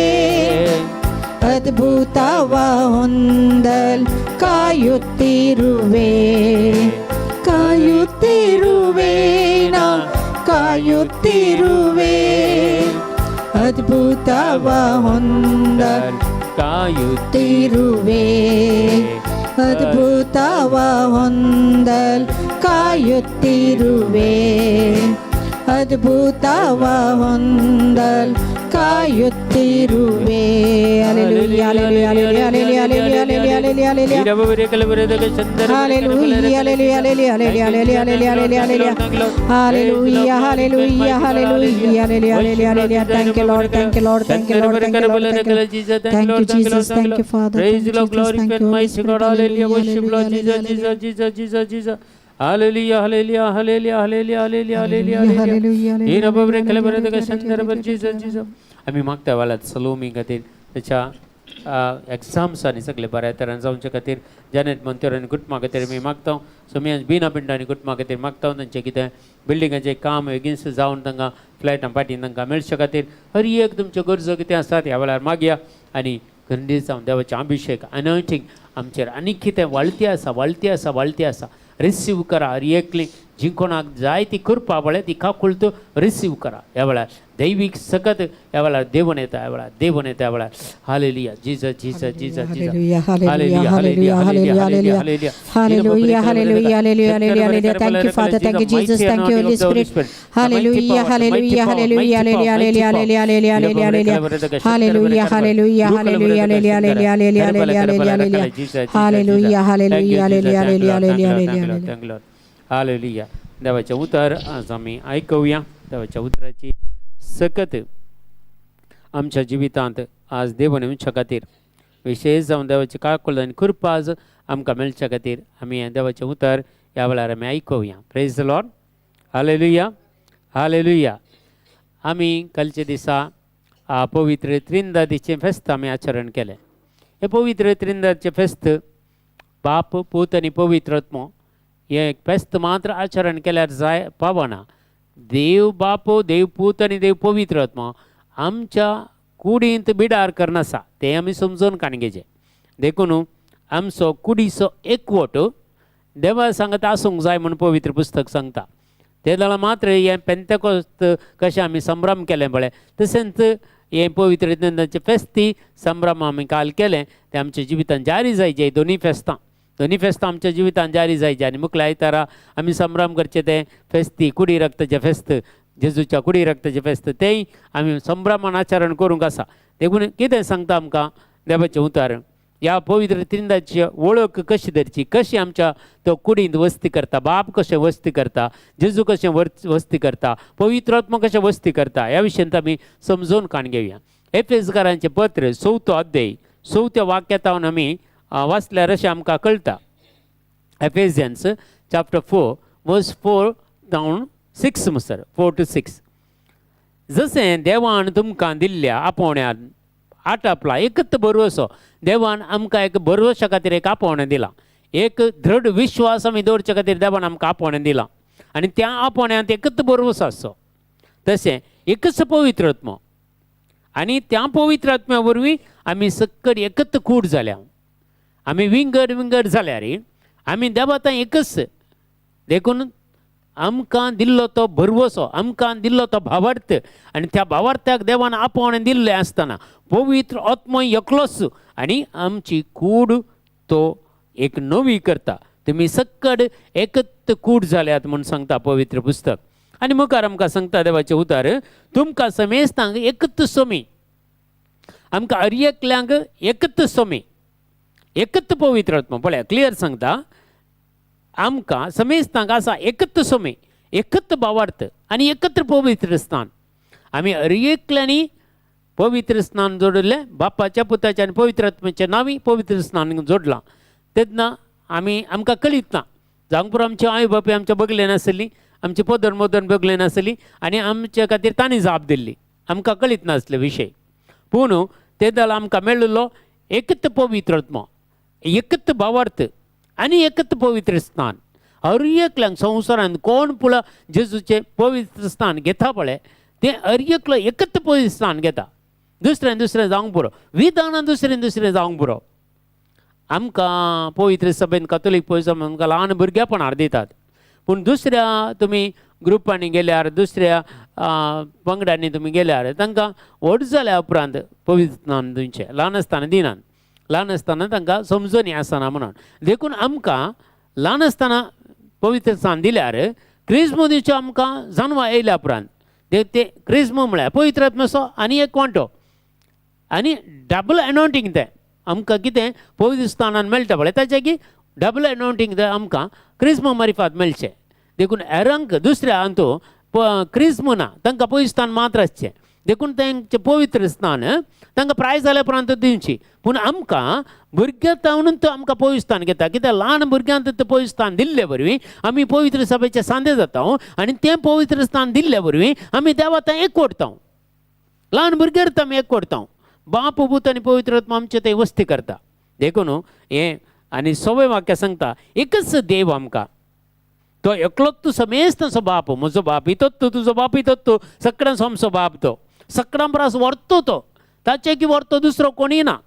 ಅದ್ಭುತವ ಹೊಂದಲು ಕಾಯುತ್ತಿರುವೆ. ಕಾಯುತ್ತಿರುವೆ, ನಾ ಕಾಯುತ್ತಿರುವೆ, ಅದ್ಭುತವ ಹೊಂದಲು ಕಾಯುತ್ತಿರುವೆ, ತಿರುವೆ. ಅದ್ಭುತವ ಹೊಂದಲು ಕಾಯುತ್ತಿರುವೆ, ಅದ್ಭುತವ ಹೊಂದಲು ಕಾಯುತ್ತಿರುವೆ. Hallelujah, hallelujah, hallelujah, hallelujah, hallelujah, hallelujah. Hallelujah, hallelujah, hallelujah, hallelujah, hallelujah, hallelujah. Hallelujah, hallelujah, hallelujah, hallelujah, hallelujah, hallelujah. Thank you, Lord, thank you, Lord, thank you, Lord, thank you, Lord, thank you. Thank you, Jesus. Thank you, Father. Praise Thank you, the Lord, Jesus. glory Thank and you, Holy mighty Spirit. God. Hallelujah. Hallelujah, Worship Lord Jesus, hallelujah, Jesus, Jesus, Jesus, Jesus. Hallelujah, hallelujah, hallelujah, hallelujah, hallelujah, hallelujah, hallelujah, hallelujah. हे रबाबरे कलेबरे hallelujah, संदर्भ Jesus, Jesus. आमी मागता वालात Salome खातीर ताच्या exams आनी सगळे बऱ्या तरान जावचे खातीर जॅनेट मंत्योर आनी कुटुंबा खातीर आमी मागता. सोमी बिना पिंड आनी कुटुंबा खातीर मागता. तांचें कितें बिल्डिंगाचें काम बेगीन जावन तांकां फ्लॅटां पाटीन तांकां मेळचे खातीर हर एक तुमच्यो गरजो कितें आसात ह्या वेळार मागया आनी खंडीत जावन देवाचें अभिशेक अनॉयंटींग आमचेर आनी कितें वाळती आसा, वाळती आसा, वाळती आसा. रिसीव करा. हर एकली जी कोणाक जाय ती कृपा पळय ती काकुळट रिसीव करा. ह्या वेळार दैवीक सकत ह्या वेळार देवून येता, ह्या वेळार देवून येता, ह्या वेळार. Hallelujah. Jesus, Jesus, Jesus, Jesus. Hallelujah, hallelujah, hallelujah, hallelujah, hallelujah. Hallelujah, hallelujah, hallelujah, hallelujah, hallelujah. Thank you, Father. Thank you, Jesus. Thank you, Holy Spirit. Hallelujah, hallelujah, hallelujah, hallelujah, hallelujah, hallelujah, hallelujah, hallelujah. Hallelujah, hallelujah, hallelujah, hallelujah, hallelujah, hallelujah, hallelujah, hallelujah. Hallelujah, hallelujah, hallelujah, hallelujah, hallelujah, hallelujah. Hallelujah. देवाचें उतर आज आमी आयकुया. देवाच्या उतराची सकत आमच्या जिवितांत आज देवान येवच्या खातीर, विशेष जावन देवाची काळकुल आनी कृपा आज आमकां मेळच्या खातीर आमी हें देवाचें उतर ह्या वेळार आमी आयकुया. Praise the Lord. Hallelujah, hallelujah. आमी कालच्या दिसा पवित्र त्रिंदादीचें फेस्त आमी आचरण केलें. हे पवित्र त्रिंदाचें फेस्त बाप पूत आनी पवित्र आत्मो हें फेस्त मात्र आचरण केल्यार जाय पावना. देव बाप, देव पूत आनी देव पवित्र आत्मो आमच्या कुडींत बिडार करनासा तें आमी समजून काण घेवचें. देखून आमचो कुडीचो एकवट देवा सांगता आसूंक जाय म्हूण पवित्र पुस्तक सांगता. ते जाल्यार मात्र हें पेंतेकोस्त कशें आमी संभ्रम केलें पळय तशेंच हें पवित्र त्रिंदाचें फेस्ती संभ्रम आमी काल केलें तें आमच्या जिवितान जारी जायचें. दोनूय फेस्तां, दोनूय फेस्तां आमच्या जिवितान जारी जायचें. आनी मुखल्या आयतारा आमी संभ्रम करचें तें फेस्ती कुडी रक्ताचें फेस्त, जेजूच्या कुडी रक्ताचें फेस्त, तेंय आमी संभ्रमान आचरण करूंक आसा. देखून कितें सांगता आमकां देवाचें उतार, ह्या पवित्र त्रिंदाची वळख कशी धरची, कशी आमच्या तो कुडींत वस्ती करता, बाप कशें वस्ती करता, जेजू कशें वस्ती करता, पवित्र आत्मा कशें वस्ती करता, ह्या विशयांत आमी समजून काण घेवया. एफेसकारांचें पत्र 4थो अध्याय 4थ्या वाक्यांत आमी वाचल्यार अशें आमकां कळटा. Ephesians chapter 4 verse 4 down 6 sir, 4 to 6. जशें देवान तुमकां दिल्ल्या आपोवण्यान आटापला एकच भरवसो, देवान आमकां एक भरवशा खातीर एक आपोवणें दिलां, एक दृढ विश्वास आमी दवरचे खातीर देवान आमकां आपोवणें दिलां आनी त्या आपोवण्यांत एकच भरवसो आसचो. तशें एकच पवित्र आत्मो आनी त्या पवित्र आत्म्या वरवीं आमी सक्कड एकच कूड जाल्या, आमी विंगड विंगड जाल्यार आमी देवा एकच. देखून आमकां दिल्लो तो भरवसो, आमकां दिल्लो तो भावार्थ आनी त्या भावार्थ्याक देवान आपोवणें दिल्लें आसतना पवित्र आत्मो एकलोच आनी आमची कूड तो एक नवी करता. तुमी सक्कड एकच कूड जाल्यात म्हूण सांगता पवित्र पुस्तक. आनी मुखार आमकां सांगता देवाचें उतार, तुमकां समेस्तांक एकच सोमी, आमकां हर एकल्यांक एकच सोमी, एकच पवित्र आत्मो. पळया क्लियर सांगता, आमकां समेस्तांक आसा एकच सोमी, एकच भावार्थ आनी एकत्र पवित्र स्थान. आमी हर एकल्यांनी पवित्र स्नान जोडिल्लें, बापाच्या पुताच्या आनी पवित्र आत्म्याच्या नांवी पवित्र स्नान जोडलां. तेन्ना आमी आमकां कळीत ना, जावंक पुरो आमचे आवय बापूय आमच्या बगले नासली, आमची पदर मदन बगले नासली आनी आमचे खातीर तांणी जाप दिल्ली, आमकां कळीत नासले विशय. पूण ते दल आमकां मेळिल्लो एकच पवित्र आत्मो, एकच भावार्थ आनी एकच पवित्र स्थान. हर एकल्यांक संवसारांत कोण पुळ जेजूचें पवित्र स्थान घेता पळय तें हर एकलो एकच पवित्र स्थान घेता, दुसऱ्यान दुसरें जावंक पुरो, विधानान दुसऱ्यान दुसरें जावंक पुरो. आमकां पवित्र सभेन कातोलीक पवित्र सभेन आमकां ल्हान भुरग्यापणार दितात, पूण दुसऱ्या तुमी ग्रुपांनी गेल्यार, दुसऱ्या पंगडांनी तुमी गेल्यार तांकां व्हड जाल्या उपरांत पवित्र स्नान दिवचें, ल्हान आसतना दिनात, ल्हान आसतना तांकां समजणी आसना म्हणून. देखून आमकां ल्हान आसतना पवित्र स्नान दिल्यार क्रिज्म दिवचो आमकां जानवा येयल्या उपरांत ते क्रिज्म म्हळ्यार पवित्र आत्म्याचो आनी एक वांटो आनी डबल एनॉयंटींग. तें आमकां कितें पवित्र स्थानान मेळटा पळय ताचें की डबल एनॉयंटींग तें आमकां क्रिज्म मारिफात मेळचें. देखून हेरांक दुसऱ्या हातूं क्रिज्म ना, तांकां पवित्र स्थान मात्र आसचें. देखून तांचें पवित्र स्थान तांकां प्राय जाल्या उपरांत दिवची. पूण आमकां भुरग्यां तावनून तो आमकां पवित्र स्थान घेता, कित्याक ल्हान भुरग्यांक तें पवित्र स्थान दिल्ले वरवीं आमी पवित्र सभेचे सांदे जाता आनी तें पवित्र स्थान दिल्ले वरवीं आमी देवा थंय एकवटता, ल्हान भुरग्यार आमी एकवटता. बाप पूत आनी पवित्र आत्मा आमचे थंय वस्ती करता. देखून हें आनी सवय वाक्य सांगता, एकच देव आमकां, तो एकलोच तूं समेस्तांचो बाप, म्हजो बाप इतोच तूं, तुजो बाप इतोच तूं, सगळ्यांचो आमचो बाप तो, सगळ्यां परस व्हरतो तो, ताचे की व्हरतो दुसरो कोणीय ना,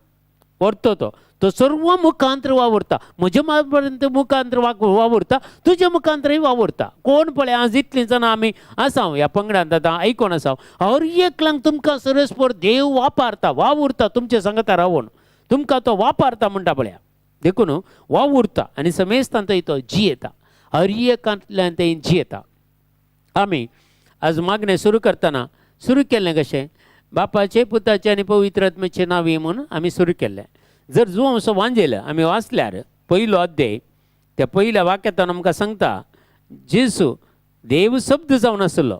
व्हरतो तो, तो सर्व मुखांतर वावुरता, म्हज्या पर्यंत मुखांतर वावुरता, तुज्या मुखांतरय वावुरता. कोण पळय आज इतलीं जाणां आमी आसा ह्या पंगडांत आतां आयकोन आसा, हर एकल्यांक तुमकां सरस्पर देव वापरता, वावुरता, तुमचे सांगता रावून तुमकां तो वापरता म्हणटा पळया. देखून वावुरता आनी समेस्तान थंय तो जियेता, हर एकांतल्यान थंय जियेता. आमी आज मागणें सुरू करतना सुरू केल्लें कशें, बापाचे पुताचे आनी पवित्र आत्म्याचे नांवी म्हूण आमी सुरू केल्लें. जर जुवांव असो वांजेल आमी वाचल्यार पयलो अध्याय त्या पयल्या वाक्यांत आमकां सांगता, जेजू देव शब्द जावन आसलो,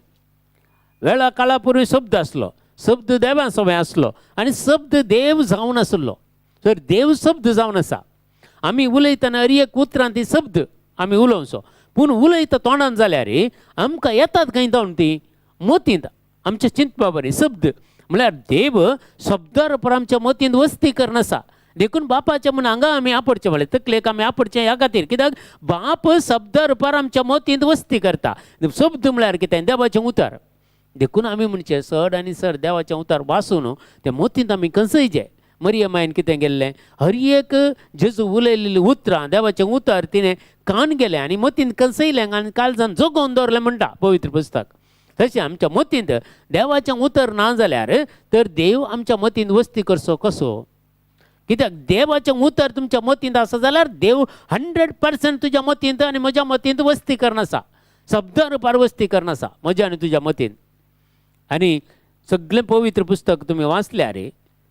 वेळा काळा पुर्वी शब्द आसलो, शब्द देवा सवय आसलो आनी शब्द देव जावन आसलो. तर देव शब्द जावन आसा. आमी उलयतना हर एक उतरान ती शब्द आमी उलोवचो, पूण उलयता तोंडान जाल्यार आमकां येतात खंय जावन ती मतींत आमच्या चिंतपा बरी शब्द म्हळ्यार देव शब्दार उपर आमच्या मतींत वस्ती करून आसा. देखून बापाचें म्हूण हांगा आमी आपडचें म्हणलें तकलेक आमी आपडचें ह्या खातीर, कित्याक बाप शब्द रुपार आमच्या मतींत वस्ती करता. शब्द म्हळ्यार कितें? देवाचें उतर. देखून आमी म्हणचें चड आनी चड देवाचें उतर वाचून तें मतींत आमी कंसयचें. मरियमायन कितें केल्लें? हर एक जेजू उलयलेलीं उतरां देवाचें उतर तिणें कान गेलें आनी मतींत कंसयलें आनी काळजान जगोवन दवरलें म्हणटा पवित्र पुस्तक. तशें आमच्या मतींत देवाचें उतर ना जाल्यार तर देव आमच्या मतींत वस्ती करचो कसो? कित्याक देवाचें उतर तुमच्या मतींत आसा जाल्यार देव 100% तुज्या मतींत आनी म्हज्या मतींत वस्ती करना आसा, शब्दा रुपार वस्ती करना आसा म्हज्या आनी तुज्या मतींत. आनी सगळें पवित्र पुस्तक तुमी वाचल्यार,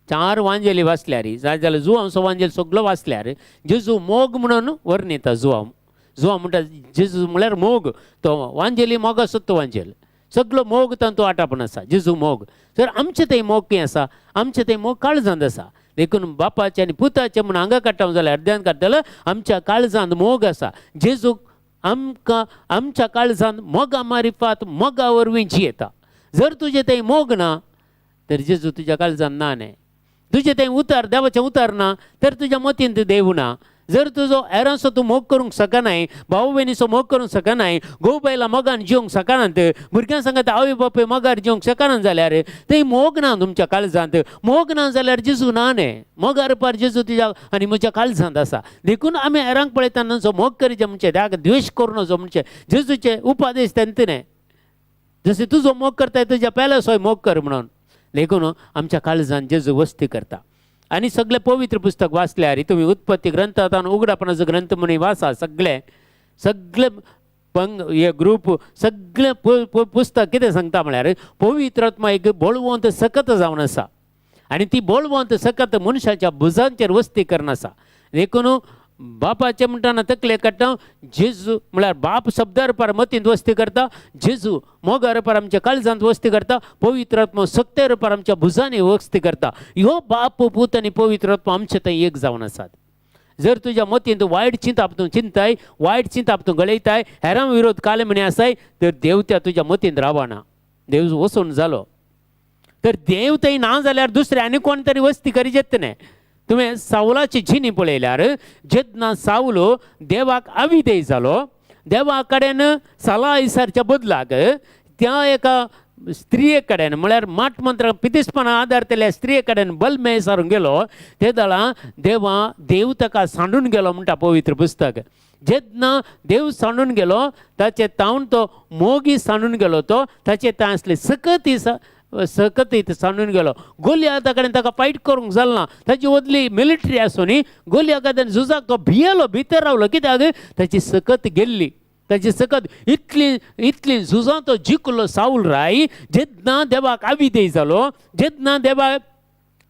4 वांजेली वाचल्यार, जाय जाल्यार जुवांचो वांजेल सगळो वाचल्यार जेजू मोग म्हणून वर्णिता. जुवां जुवां म्हणटा जेजू म्हळ्यार मोग, तो वांजेली मोगासो तो वांजेल, सगळो मोग तांतूं आटापून आसा जेजू मोग. तर आमचें थंय मोग कितें आसा? आमचें थंय मोग काळजांत आसा. देखून बापाचें आनी पुताचें म्हूण हांगा काडटा जाल्यार अर्द्यान काडटलो आमच्या काळजांत मोग आसा. जेजूक आमकां आमच्या काळजांत मोगा मारिफात मोगा वरवीं जियेता. जर तुजें थंय मोग ना तर जेजू तुज्या काळजांत ना न्ही. तुजें थंय उतर देवाचें उतर ना तर तुज्या मतींत देव ना. जर तुजो हेरांचो तूं मोग करूंक शकनाय, भाव भयणीचो मोग करूंक शकनाय, घोव बायलां मोगान जिवंक शकनात, भुरग्यां सांगत आवय बापूय मोगार जिवंक शकनात जाल्यार थंय मोग ना तुमच्या काळजांत. मोग ना जाल्यार जेजू ना न्ही. मोगा रुपार जेजू तुज्या आनी म्हज्या काळजांत आसा. देखून आमी हेरांक पळयतना जो मोग करीचे म्हणचे त्याक द्वेश करूं नजो म्हणचे जेजूचे उपादेश तेंत न्ही. जशें तुजो मोग करताय तुज्या पेल्याचोय मोग कर म्हणून. देखून आमच्या काळजांत जेजू वस्ती करता. आनी सगळें पवित्र पुस्तक वाचल्यार तुमी उत्पत्ती ग्रंथांत उगडापणाचो ग्रंथ म्हणून वाचा, सगळें सगळें पंग हे ग्रूप सगळें पुस्तक कितें सांगता म्हळ्यार पवित्र आत्मा एक बळवंत सकत जावन आसा आनी ती बळवंत सकत मनशाच्या भुजांचेर वस्ती करना आसा. देखून बापाचें म्हणटाना तकले काडटा जेजू म्हळ्यार बाप शब्दा रुपार मतींत वस्ती करता, जेजू मोगा रुपार आमच्या काळजांत वस्ती करता, पवित्र आत्मा सक्ते रुपार आमच्या भुजांनी वस्ती करता. ह्यो बाप पूत आनी पवित्र आत्मा आमचे थंय एक जावन आसात. जर तुज्या मतींत वायट चिंताप तूं चिंताय, वायट चिंताप तूं गळयताय, हेरां विरोध काले म्हणी आसाय तर देव त्या तुज्या मतींत रावना, देव वचून जालो. तर देव थंय ना जाल्यार दुसरें आनी कोण तरी वस्ती करीत न्ही. तुवें सावलाची जिणी पळयल्यार जेन्ना सावलो देवाक अविधेय जालो, देवा कडेन सला विचारच्या बदलाक त्या एका स्त्रिये कडेन म्हळ्यार माट मंत्र पितिसपणा आदारतल्या स्त्रिये कडेन बलमे सारून गेलो ते दळा देवा देव ताका सांडून गेलो म्हणटा पवित्र पुस्तक. जेन्ना देव सांडून गेलो ताचे तावन तो मोगी सांडून गेलो, तो ताचे तां आसले सकती सकतीत सांडून गेलो. गोलियाता कडेन ताका फायट करूंक जाल ना, ताची वदली मिलिटरी आसून गोलिया कडेन झुजाक तो भियेलो, भितर रावलो. कित्याक? ताची सकत गेल्ली, ताची सकत इतली इतली झुजां तो जिखलो सावल राय. जेन्ना देवाक अविधेय जालो, जेन्ना देवा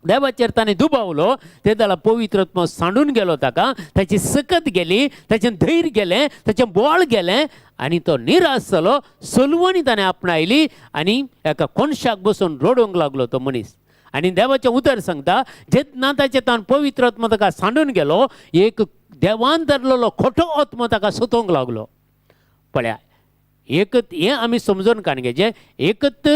देवाचेर ताणें दुबावलो ते जाल्यार पवित्र आत्मा सांडून गेलो ताका, ताची सकत गेली, ताचें धैर्य गेलें, ताचें बळ गेलें आनी तो निराश जालो. सलवणी ताणें आपणायली आनी एका कोनशाक बसून रडूंक लागलो तो मनीस. आनी देवाचें उतर सांगता जेन्ना ताचें ताण पवित्र आत्मा ताका सांडून गेलो, एक देवान धरलेलो खोटो आत्मा ताका सोदूंक लागलो. पळया एकत हें आमी समजून काण घेवचें, एकत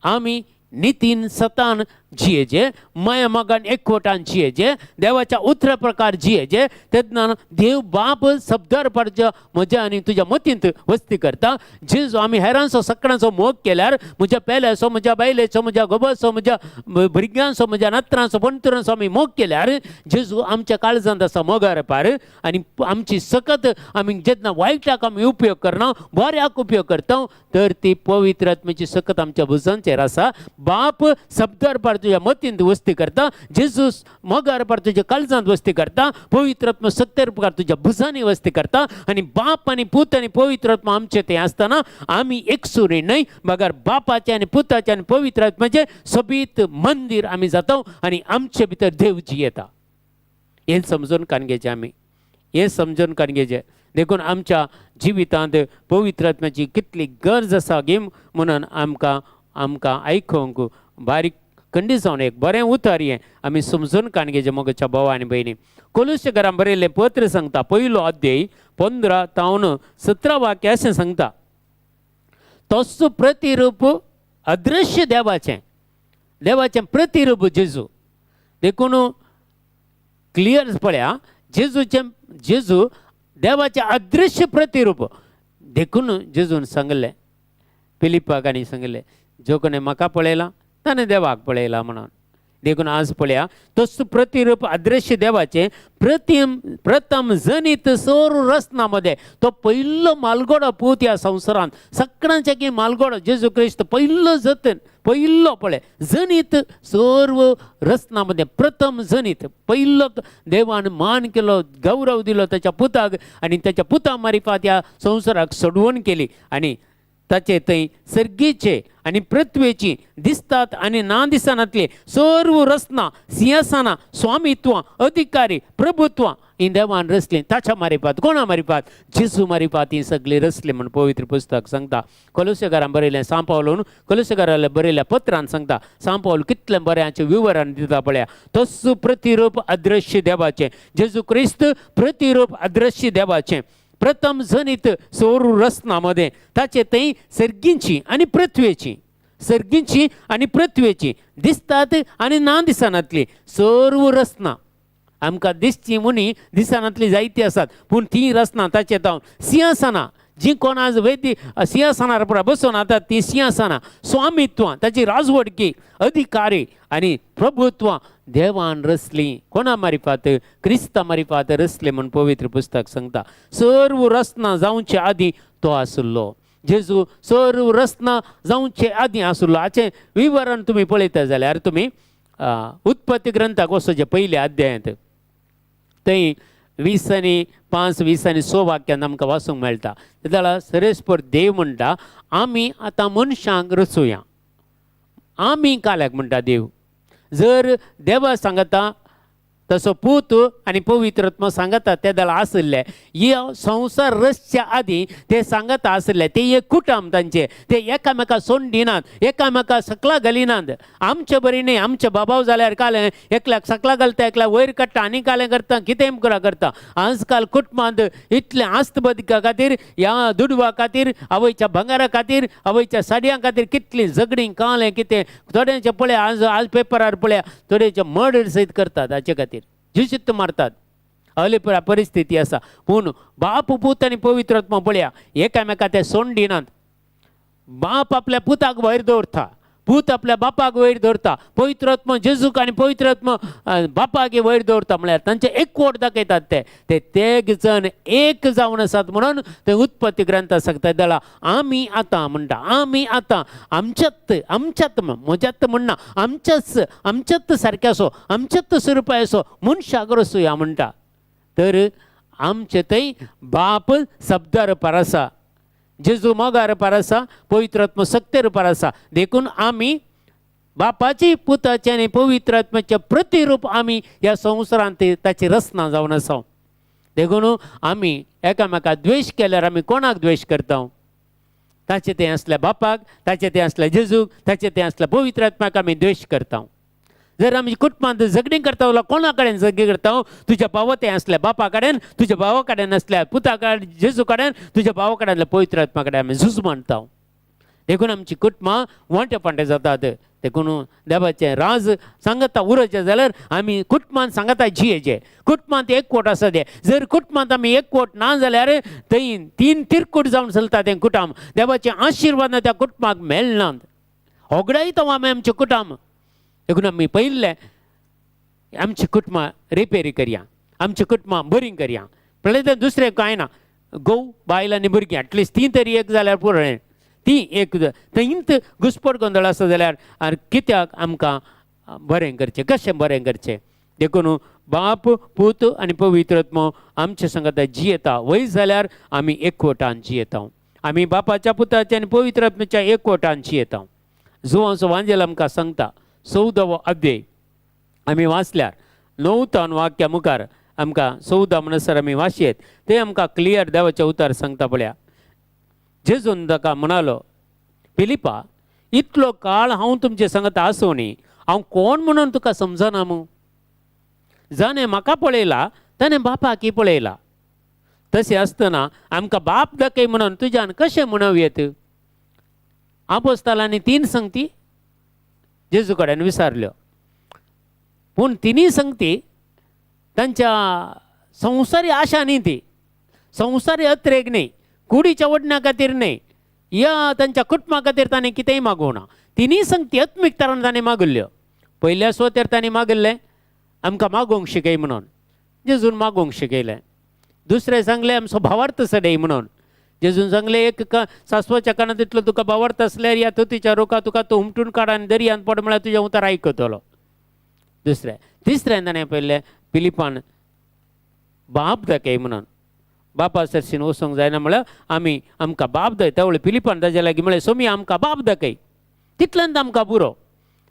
आमी नितीन सतान जियेचे, माया मोगान एकवटान जियेचे, देवाच्या उतरा प्रकार जियेचे, तेन्ना देव बाप शब्दार पाडच्या म्हज्या आनी तुज्या मतींत वस्ती करता. जेजू आमी हेरांचो सगळ्यांचो मोग केल्यार म्हज्या पेल्याचो, म्हज्या बायलेचो, म्हज्या गोबाचो, म्हज्या भुरग्यांचो, म्हज्या नात्रांचो, पणतुरांचो आमी मोग केल्यार जेजू आमच्या काळजांत आसा मोगार पार. आनी आमची सकत आमी जेन्ना वायटाक आमी उपयोग करना, बऱ्याक उपयोग करता, तर ती पवित्र आत्म्याची सकत आमच्या भुजांचेर आसा. बाप शब्दार पार तुज्या मतींत वस्ती करता, जेजूस मोगार पार तुज्या काळजांत वस्ती करता, पवित्र आत्मा सत्य प्रकार तुज्या भुजांनी वस्ती करता. आनी बाप आनी पूत आनी पवित्र आत्मा आमचे ते आसतना आमी एकसुरी न्हय, बगर बापाचे आनी पुताचे आनी पवित्र आत्म्याचे सोबीत मंदीर आमी जाता आनी आमचे भितर देव जियेता. हें समजून काण घेवचें आमी, हें समजून काण घेवचें. देखून आमच्या जिवितांत पवित्र आत्म्याची कितली गरज आसा गे म्हणून आमकां आमकां आयकूंक बारीक कंडिजावन एक बरें उतर हें आमी समजून काण घेवचें. मोगाच्या भाव आनी भयणी, कोलुशेकरान बरयल्लें पत्र सांगता 1 अध्याय 15 तावन 17 वाक्य अशें सांगता, तसो प्रतिरूप अदृश्य देवाचें, देवाचें प्रतिरूप जेजू. देखून क्लियर पळया, जेजूचें, जेजू देवाचें अदृश्य प्रतिरूप. देखून जेजून सांगलें फिलिपाक आनी सांगलें, जो कोणें म्हाका पळयला ताणें देवाक पळयला म्हणून. देखून आज पळया, तोच प्रतिरूप अदृश्य देवाचें प्रतीम प्रथम जनीत सोर रचना मदें तो पयलो मालगोडो पूत ह्या संवसारांत, सगळ्यांच्या की मालगोडो जेजू क्रिस्त पयलो जतन, पयलो पळय जनीत सर्व रचना मदें प्रथम जनीत पयलो देवान मान केलो, गौरव दिलो ताच्या पुताक आनी ताच्या पुता मारिफात ह्या संवसाराक सोडवण केली. आनी ताचे थंय सर्गीचे आनी पृथ्वेची दिसतात आनी ना दिसनातले सर्व रचना, सिंहासनां, स्वामित्वां, अधिकारी, प्रभुत्वां ही देवान रचलीं ताच्या मारिफात. कोणा मारिफात? जेजू मारिफात ही सगळी रचली म्हूण पवित्र पुस्तक सांगता. कोलोसेकारान बरयलें, सांव पावलोन कोलोसेकारान बरयल्या पत्रान सांगता, सांव पावल कितलें बरें हाचें विवरण दिता पळया. तोच प्रतिरूप अदृश्य देवाचें, जेजू क्रिस्त प्रतिरूप अदृश्य देवाचें प्रथम जनीत सोरू रचना मदें ताचे थंय सर्गींची आनी पृथ्वेची, सर्गींची आनी पृथ्वेची दिसतात आनी ना दिसनातली सर्व रचना. आमकां दिसची मुनी दिसनातली जायती आसात, पूण ती रचना ताचे जावन सिंहासनां जी कोण आज वैद्य सिंहासनार पुरा बसून आतां ती सिंहासनां, स्वामित्वां, ताची राजवटकी, अधिकारी आनी प्रभुत्वां देवान रचलीं. कोणा मारिफात? क्रिस्ता मारिफात रचलें म्हूण पवित्र पुस्तक सांगता. सर्व रचना जावचे आदीं तो आशिल्लो जेजू, सर्व रचना जावचे आदीं आशिल्लो. हाचें विवरण तुमी पळयता जाल्यार तुमी उत्पत्ती ग्रंथाक वचचें पयल्या अध्यायांत, थंय 20 आनी 5, 20 आनी 6 वाक्यान आमकां वाचूंक मेळटा. ते जाल्यार सरेस्पर देव म्हणटा, आमी आतां मनशांक रचुया. आमी काल्याक म्हणटा देव, जर देवा सांगता तसो पूत आनी पवित्र आत्मा सांगता ते जाल्यार आशिल्ले हे संवसार रचच्या आदीं ते सांगता आशिल्ले. ते एक कुटुंब तांचे, ते एकामेका सोंड दिनात, एकामेका सकला घालिनात. आमचे बरी न्ही, आमचे बाबाव जाल्यार कालें एकल्याक सकला घालता, एकल्याक वयर काडटा आनी कालें करता, कितेंय करता. आजकाल कुटुंबांत इतलें आस्त बदका खातीर, ह्या दुडवा खातीर, आवयच्या भांगरा खातीर, आवयच्या साडयां खातीर कितलीं झगडीं कालें कितें. थोड्यांचे पळय आज आज पेपरार पळया, थोड्यांचे मर्डर सयत करतात हाचे खातीर, जिशित्त मारतात. अली परिस्थिती आसा. पूण बाप पूत आनी पवित्र आत्मा पळया एकामेका ते सोंड दिनात. बाप आपल्या पुताक वयर दवरता, पूत आपल्या बापाक वयर दवरता, पवित्र आत्मा जेजूक आनी पवित्र आत्मा बापाक वयर दवरता. म्हळ्यार तांचे एकवट दाखयतात ते, ते तेग जण एक जावन आसात म्हणून ते उत्पत्ती ग्रंथ सांगता. जाल्यार आमी आतां म्हणटा, आमी आतां आमच्यात, आमच्यात म्हज्यात म्हणना, आमच्याच, आमच्यात सारकें असो, आमच्यात स्वरुपाय असो मनशाक रचुया म्हणटा. तर आमचे थंय बाप शब्दा रुपार आसा, जेजू मोगा रुपार आसा, पवित्र आत्मा सक्ते रुपार आसा. देखून आमी बापाची, पुताचे आनी पवित्र आत्म्याचे प्रतिरूप आमी ह्या संवसारांत ताची रचना जावन आसा. देखून आमी एकामेका द्वेश केल्यार आमी कोणाक द्वेश करता? ताचे तें आसल्या बापाक, ताचे तें आसल्या जेजूक, ताचे तें आसल्या पवित्र आत्म्याक आमी द्वेश करता. जर आमी कुटुंबांत झगडीं करता जाल्यार कोणा कडेन झगडीं करता? तुज्या भावा तें आसल्या बापा कडेन, तुज्या भावा कडेन आसल्या पुता कडेन, जेजू कडेन, तुज्या भावा कडेन आसल्या पवित्र आत्मा कडेन आमी झूज मांडटा. देखून आमची कुटुंबां वांटे फांटे जातात. देखून देवाचें राज सांगता उरचें जाल्यार आमी कुटुंबान सांगता जियेचें, कुटुंबांत एकवट आसा तें. जर कुटुंबांत आमी एकवट ना जाल्यार थंय तीन तिरकूट जावन चलता तें कुटुंब. देवाचें आशिर्वाद त्या कुटुंबाक मेळनात. होगडायता आमी आमचें कुटुंब. देखून आमी पयिल्लें आमची कुटुंबां रिपेरी करया, आमची कुटुंबां बरीं करया. पळयता दुसरें कांय ना, घोव बायल आनी भुरगीं एटलिस्ट तीं तरी एक जाल्यार पुरो. ती एक थंयच घुसपट गोंदळ आसा जाल्यार आनी कित्याक आमकां बरें करचें, कशें बरें करचें? देखून बाप, पूत आनी पवित्र आत्मो आमचे संगता जियेता वय जाल्यार आमी एकवटान जियेता. आमी बापाच्या, पुताच्या आनी पवित्र आत्म्याच्या एकवटान जियेता. जुवांचो वांजेल आमकां सांगता, 14वो अध्याय आमी वाचल्यार 9 तान वाक्या मुखार आमकां 14 म्हणसर आमी वाचयेत, ते आमकां क्लियर देवाचें उतर सांगता पळया. जेजून ताका म्हणालो, फिलिपा, इतलो काळ हांव तुमचे सांगता आसूं न्ही, हांव कोण म्हणून तुका समजना मू? जाणें म्हाका पळयला ताणें बापाक पळयला. तशें आसतना आमकां बाप दाखय म्हणून तुज्यान कशें म्हणूं येत? आपोस्तालांनी तीन संगती जेजू कडेन विचारल्यो, पूण तिनूय संगती तांच्या संवसारी आशा न्ही, ती संवसारी अत्रेक न्ही, कुडीच्या वडण्या खातीर न्ही, या तांच्या कुटुंबा खातीर ताणें कितेंय मागूना. तिनूय संगती आत्मीक तरान ताणें मागिल्ल्यो. पयल्या सोतेर ताणें मागिल्लें आमकां मागोवंक शिकय म्हणून, जेजून मागोवंक शिकयलें. दुसरें सांगलें आमचो भावार्थ सडय म्हणून, जेजून सांगलें एक सासवाच्या कानांत तितलो तुका भावार्थ आसल्यार ह्या तोतीच्या रोका तुका तो हुमटून काड आनी दर्यांत पड म्हळ्यार तुज्या उतार आयकतलो. दुसरें तिसरें ताणें पळयलें फिलिपान बाप दाखय म्हणून, बापा सरशीन वचूंक जायना म्हळ्यार आमी आमकां बाप दाखय. त्या फिलिपान ताज्या लागीं म्हळें सोमी आमकां बाप दाखय, तितल्यान आमकां पुरो.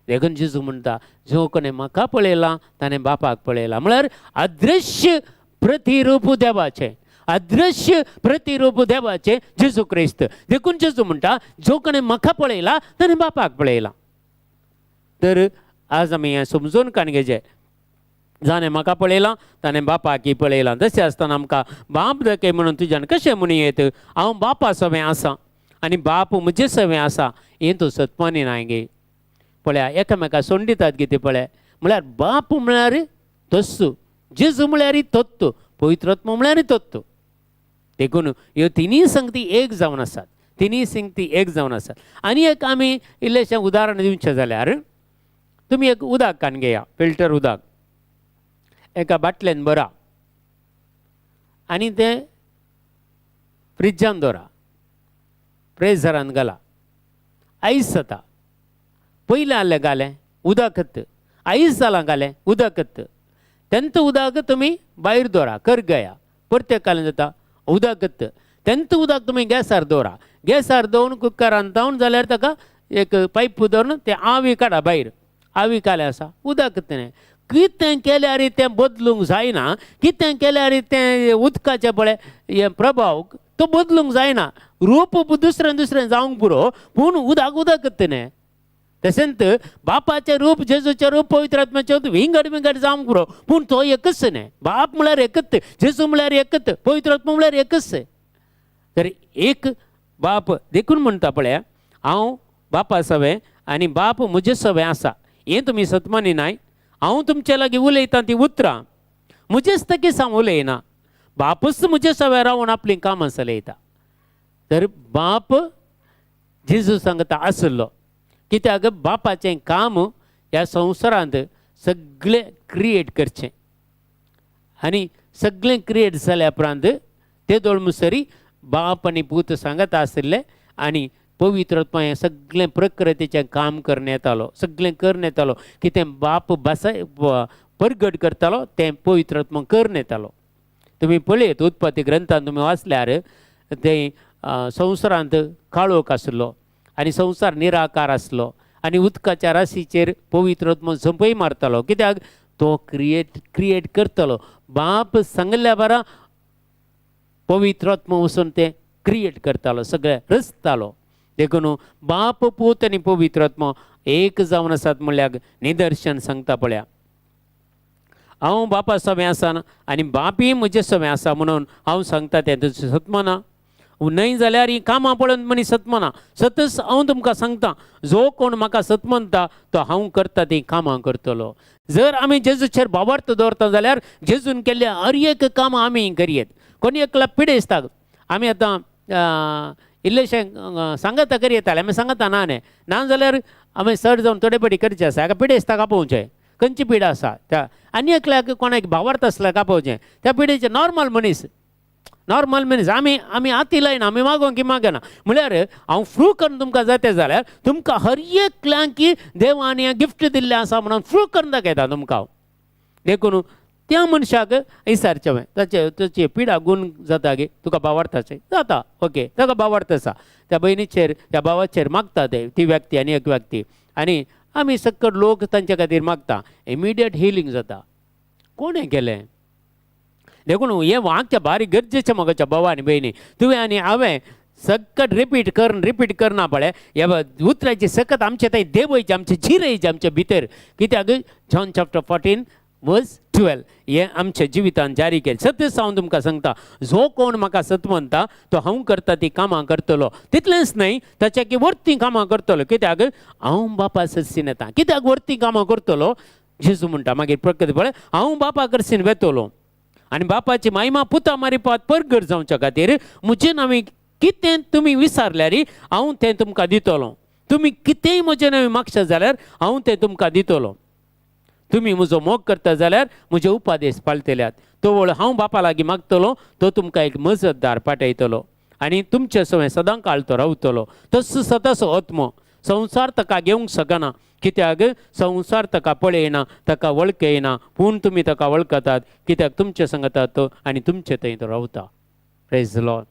देखून जेजू म्हणटा जो कोणें म्हाका पळयला ताणें बापाक पळयला. म्हळ्यार अदृश्य प्रतिरूप देवाचें, अदृश्य प्रतिरूप देवाचें जेजू क्रिस्त. देखून जेजू म्हणटा जो कोणें म्हाका पळयला ताणें बापाक पळयला. तर आज आमी हें समजून काण घेवचें, जाणें म्हाका पळयलां ताणें बापाकय पळयलां. तशें आसतना आमकां बाप दाखय म्हणून तुज्यान कशें म्हणूं येत? हांव बापा सवें आसा आनी बाप म्हजे सवें आसा, हें तूं सतमानी नाय गे. पळया एकामेका सोंडितात कितें पळय, म्हळ्यार बाप म्हळ्यार तस्सू, जेजू म्हळ्यार तत्व, पवित्रात्मो म्हळ्यार तत्व. देखून ह्यो तिनूय संगती एक जावन आसात, तिनूय संगती एक जावन आसात. आनी एक आमी इल्लेशें उदाहरण दिवचें जाल्यार तुमी एक उदक काडून घेया, फिल्टर उदक एका बाटलेन भरा आनी तें फ्रिजान दवरा, फ्रेजरान घाला, आयस जाता. पयलें आहलें घालें उदकत, आयस जालां घालें उदकत, तेंत उदक तुमी भायर दवरा, कर गया परतें घालें जाता उदकत. तेंत उदक तुमी गॅसार दवरा, गॅसार दवरून कुकरान धांवन जाल्यार ताका एक पायप दवरून तें आवी काडा भायर, आवी कालें आसा उदक. तें कितें केल्यार तें बदलूंक जायना, कितें केल्यार तें उदकाचें पळय हें प्रभाव तो बदलूंक जायना, रूप दुसरें दुसरें जावंक पुरो, पूण उदक उदक तें. तशेंच बापाचें रूप जेजूचें रूप पवित्र आत्म्याचें रूप विंगड विंगड जावंक पुरो, पूण तो एकच न्ही. बाप म्हळ्यार एकच, जेजू म्हळ्यार एकच, पवित्र आत्मा म्हळ्यार एकच. तर एक बाप देखून म्हणटा पळय हांव बापा सवें आनी बाप म्हजे सवें आसा, हें तुमी सतमानी नाय. हांव तुमचे लागीं उलयतां तीं उतरां म्हजेच तकीच हांव उलयना, बापूच म्हजे सवें रावन आपलीं कामां चलयता. तर बाप जेजू सांगता आसलो, कित्याक बापाचें काम ह्या संवसारांत सगळें क्रिएट करचें आनी सगळें क्रिएट जाल्या उपरांत ते दोळमुसरी बाप आनी पूत सांगत आशिल्ले आनी पवित्र आत्मा हें सगळें प्रकृतीचें काम करून येतालो, सगळें करून येतालो. कितें बाप बसाय परगट करतालो तें पवित्र आत्मा करून येतालो. तुमी पळयत उत्पत्ती ग्रंथान तुमी वाचल्यार तें संवसारांत काळोख आसलो आनी संवसार निराकार आसलो आनी उदकाच्या राशीचेर पवित्र आत्मा झंपय मारतालो, कित्याक तो क्रिएट क्रिएट करतालो. बाप सांगल्या बरा पवित्र आत्मा वचून तें क्रिएट करतालो, सगळें रचतालो. देखून बाप पूत आनी पवित्र आत्मा एक जावन आसात म्हणल्यार निदर्शन सांगता पळया. हांव बापा सवें आसा आनी बापी म्हजे सवें आसा म्हणून हांव सांगता तें तुजें सतमना न्हय जाल्यार हीं कामां पळोवन मनीस सतमना. सतच हांव तुमकां सांगता, जो कोण म्हाका सतमनता तो हांव करता तीं कामां करतलो. जर आमी जेजूचेर भावार्थ दवरता जाल्यार जेजून केल्ल्या हर एक कामां आमी करयेत. कोणी एकला पिडेस्ताक आमी आतां इल्लेशें सांगता करयताले, आमी सांगता ना न्ही, ना जाल्यार आमी चड जावन थोडे पटी करचें आसा. हाका पिडेस्ताक आपोवचें, खंयची पिडा आसा त्या आनी एकल्याक कोणाक भावार्थ आसल्यार आपोवचें. त्या पिडेचें नॉर्मल मनीस, नॉर्मल मनीस आमी आमी हाती लायना, आमी मागोवंक की मागना. म्हळ्यार हांव फ्रू करून तुमकां जाता जाल्यार तुमकां हर एकल्यांक देवान हें गिफ्ट दिल्लें आसा म्हणून फ्रू करून दाखयता तुमकां हांव. देखून त्या मनशाक विचारचें हांवें, ताचे ताची पिडा गुण जाता गे तुका भावार्थाचें जाता, ओके ताका भावार्थ आसा, त्या भयणीचेर त्या भावाचेर मागता ते ती व्यक्ती आनी एक व्यक्ती आनी आमी सक्कड लोक तांच्या खातीर मागता, इमिडिएट हिलींग जाता. कोणें केलें? देखून हें वाक्य बारीक गरजेचें म्हाका भावा आनी भयणी, तुवें आनी हांवें सक्कट रिपीट करून रिपीट करना पळय. ह्या उतराची सकत आमचे थंय देवयची, आमचे जिरयची आमचे भितर. कित्याक जॉन चॅप्टर 14 वर्स 12 हें आमच्या जिवितान जारी केलें. सत्यच हांव तुमकां सांगता, जो कोण म्हाका सत म्हणटा तो हांव करता ती कामां करतलो, तितलेंच न्हय ताच्या की वरतीं कामां करतलो. कित्याक हांव बापा सदसीन येता. कित्याक वरतीं कामां करतलो? जेजू म्हणटा मागीर प्रकट पळय हांव बापा कडसून वेतलो आनी बापाची महिमा पुता मारिपात परगट जावच्या खातीर म्हजे नांवी कितें तुमी विचारल्यार हांव तें तुमकां दितलो. तुमी कितेंय म्हजे नांवी मागशात जाल्यार हांव तें तुमकां दितलो. तुमी म्हजो मोग करता जाल्यार म्हजे उपादेश पाळटल्यात. तवळ हांव बापा लागीं मागतलो, तो तुमकां एक मजतदार पाठयतलो आनी तुमचे सवें सदां काळ तो रावतलो. तसो सदांचो आत्मो संवसार ताका घेवंक शकना, कित्याक संवसार ताका पळयना, ताका वळखयना, पूण तुमी ताका वळखतात, कित्याक तुमचे संगतात तो आनी तुमचे थंय तो रावता. Praise the Lord,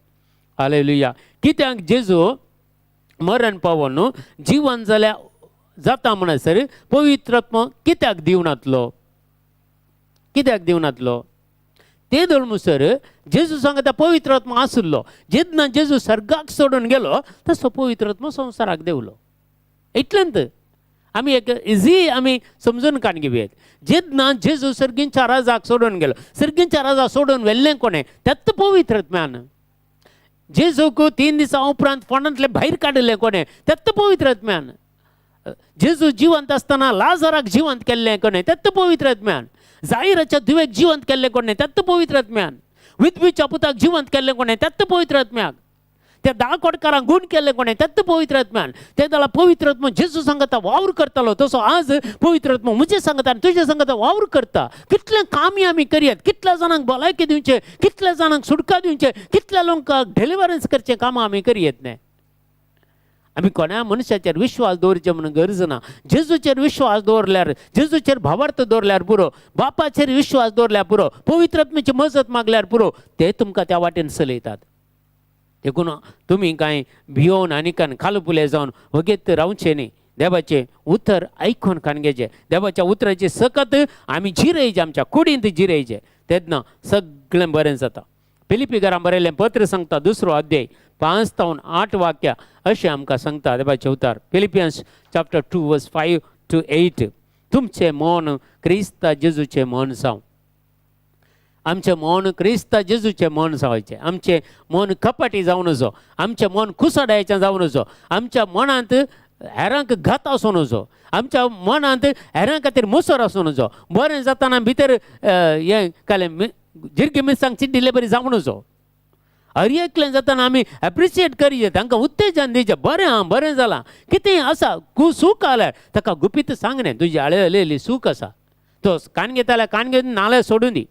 hallelujah. कित्याक जेजू मरण पावन जिवन जाल्या जाता म्हणसर पवित्र आत्मो कित्याक दिवनातलो, कित्याक दिवनातलो? ते धोलमुसर जेजू सांगता पवित्र आत्मो आशिल्लो. जेन्ना जेजू सर्गाक सोडून गेलो तसो पवित्र आत्मो संवसाराक देंवलो. इतल्यांत आमी एक इजी आमी समजून काण घेवया. जेन्ना जेजू सर्गींच्या राजाक सोडून गेलो, सर्गींच्या राजाक सोडून व्हेल्लें कोणें? त्यात पवित्र आत्म्यान. जेजूक 3 दिसां उपरांत फोंडांतलें भायर काडिल्लें कोणें? त्यात पवित्र आत्म्यान. जेजू जिवंत आसतना लाजराक जिवंत केल्लें कोणें? त्यात पवित्र आत्म्यान. जाहिराच्या धुवेक जिवंत केल्लें कोणें? त्यात पवित्र आत्म्यान. विधवीच्या पुताक जिवंत केल्लें कोणें? त्यात पवित्र आत्म्याक. त्या 10 कोटकारांक गूण केल्लें कोणें? त्यात पवित्र आत्म्यान. ते जाल्यार पवित्र आत्मो जेजू सांगता वावर करतालो, तसो आज पवित्र आत्मो म्हजे सांगता आनी तुजे सांगता वावर करता. कितलें कामी आमी करयात, कितल्या जाणांक भलायकी दिवचें, कितल्या जाणांक सुटका दिवचें, कितल्या लोकांक डिलिवरन्स करचें कामां आमी करयेत न्ही. आमी कोणा मनशाचेर विश्वास दवरचें म्हणून गरज ना. जेजूचेर विश्वास दवरल्यार, जेजूचेर भावार्थ दवरल्यार पुरो, बापाचेर विश्वास दवरल्यार पुरो, पवित्र आत्म्याची मजत मागल्यार पुरो, ते तुमकां त्या वाटेन चलयतात. देखून तुमी कांय भियोवन आनी कान खालपुले जावन वगेत रावचें न्ही. देवाचें उतर आयकून कान घेवचें. देवाच्या उतराची सकत आमी जिरयचें, आमच्या कुडींत जिरयचें, तेन्ना सगळें बरें जाता. फिलिपी घरां बरयलें पत्र सांगता 2 अध्याय 5 ते 8 वाक्या अशें आमकां सांगता देवाचें उतर. फिलिपियन्स चॅप्टर 2 वर्स 5 to 8. तुमचें मन क्रिस्ता जेजूचें मन जावं. आमचें मन क्रिस्ता जेजूचें मन जावचें. आमचें मन कपाटी जावं नजो, आमचें मन कुसडायचें जावं नजो, आमच्या मनांत हेरांक घात आसूं नजो, आमच्या मनांत हेरां खातीर मुसर आसूं नजो. बरें जातना भितर हें कालें जिरगी मिरसांग चिड्डिल्ले बरी जावं नजो. हर एकलें जातना आमी एप्रिशिएट करचें, तांकां उत्तेजन दिवचें, बरें आं, बरें जालां, कितें आसा सूख आल्यार ताका गुपीत सांगलें, तुजी आळे हलेली सूख आसा. तो कान घेताल्यार कान घेवन नाल्यार सोडून दी,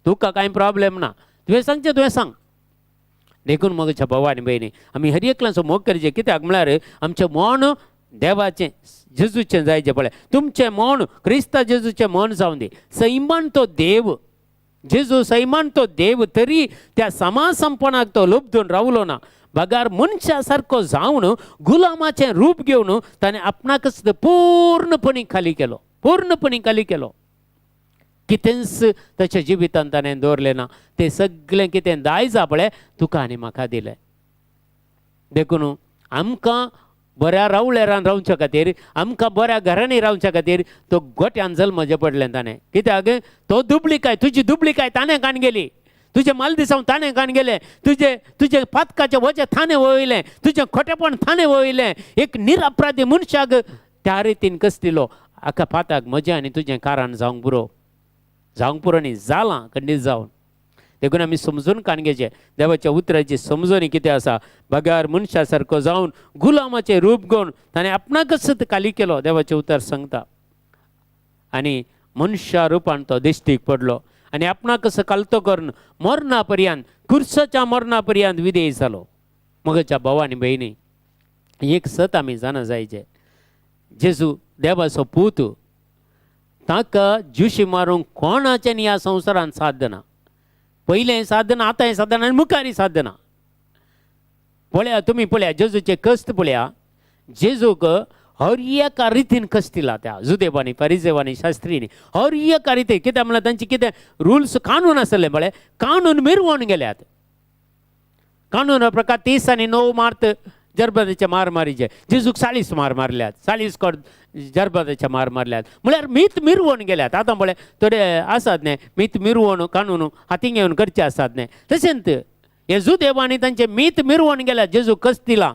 तुका कांय प्रॉब्लेम ना, तुवें सांगचें तुवें सांग. देखून म्हज्या भाव आनी भयणी आमी हर एकल्याचो मोग करचें. कित्याक म्हळ्यार आमचें मन देवाचें जेजूचें जायचें पळय. तुमचें मन क्रिस्ता जेजूचें मन जावं दी. सैमान तो देव, जेजू सैमान तो देव, तरी त्या समासंपणाक तो लुबदून रावलो ना. बगार मनशा सारको जावन गुलामाचें रूप घेवन ताणें आपणाकच पूर्णपणी खाली केलो, पूर्णपणी खाली केलो. कितेंच ताच्या जिवितान ताणें दवरलें ना. तें सगळें कितें दायज पळय तुका आनी म्हाका दिलें. देखून आमकां बऱ्या रावळेरान रावच्या खातीर, आमकां बऱ्या घरांनी रावच्या खातीर तो गोट्यान जल्मचें पडलें ताणें. कित्याक तो दुबळिकाय, तुजी दुबळिकाय ताणें काण गेली, तुजें मालदिसांव ताणें काण गेलें, तुजें तुजें पातकाचें वजें थाणें वयलें, तुजें खोटेपण थाणें वयलें. एक निरअपराधी मनशाक त्या रितीन कसदिलो. आका पाताक म्हजें आनी तुजें कारण जावंक पुरो, जावंक पुरो न्ही, जालां खंडीत जावन. देखून आमी समजून काण घेवचें देवाच्या उतराची समजणी कितें आसा. बगार मनशा सारको जावन गुलामाचें रूप घेवन ताणें आपणाकच खाली केलो, देवाचें उतर सांगता. आनी मनशा रुपान तो दिश्टीक पडलो आनी आपणाकच कालतो करून मरणा पर्यंत, कुर्साच्या मरणा पर्यंत विधेय जालो. मगच्या भाव आनी भयणी एक सत आमी जाणा जायचें, जेजू देवाचो पूत, ताका ज्युशी मारूंक कोणाचें ह्या संवसारांत साध्य ना. पयलें साध्य ना, आतांय साध्य ना आनी मुखारय साध्य ना. पळया तुमी, पळया जेजूचें कश्ट पळया. जेजूक हर एका रितीन कश्ट दिला त्या जुदेवांनी, परिजेवांनी, शास्त्रींनी, हर एका रितीन. कित्याक म्हणल्यार तांचे कितें रुल्स कानून आसले पळय, कानून मिरवून गेल्यात. कानून प्रकार 30 आनी 9 मार्त जरबदाचे मार मारीचे, जेजूक 40 मार मारल्यात, 40 कोट जरबदाचे मार मारल्यात. म्हळ्यार मीत मिरवून गेल्यात. आतां पळय थोडे आसात न्ही मीत मिरवून कानून हाती घेवन करचे आसात न्ही, तशेंच हे जुदेवांनी तांचे मीत मिरवून गेल्यात. जेजू कस दिला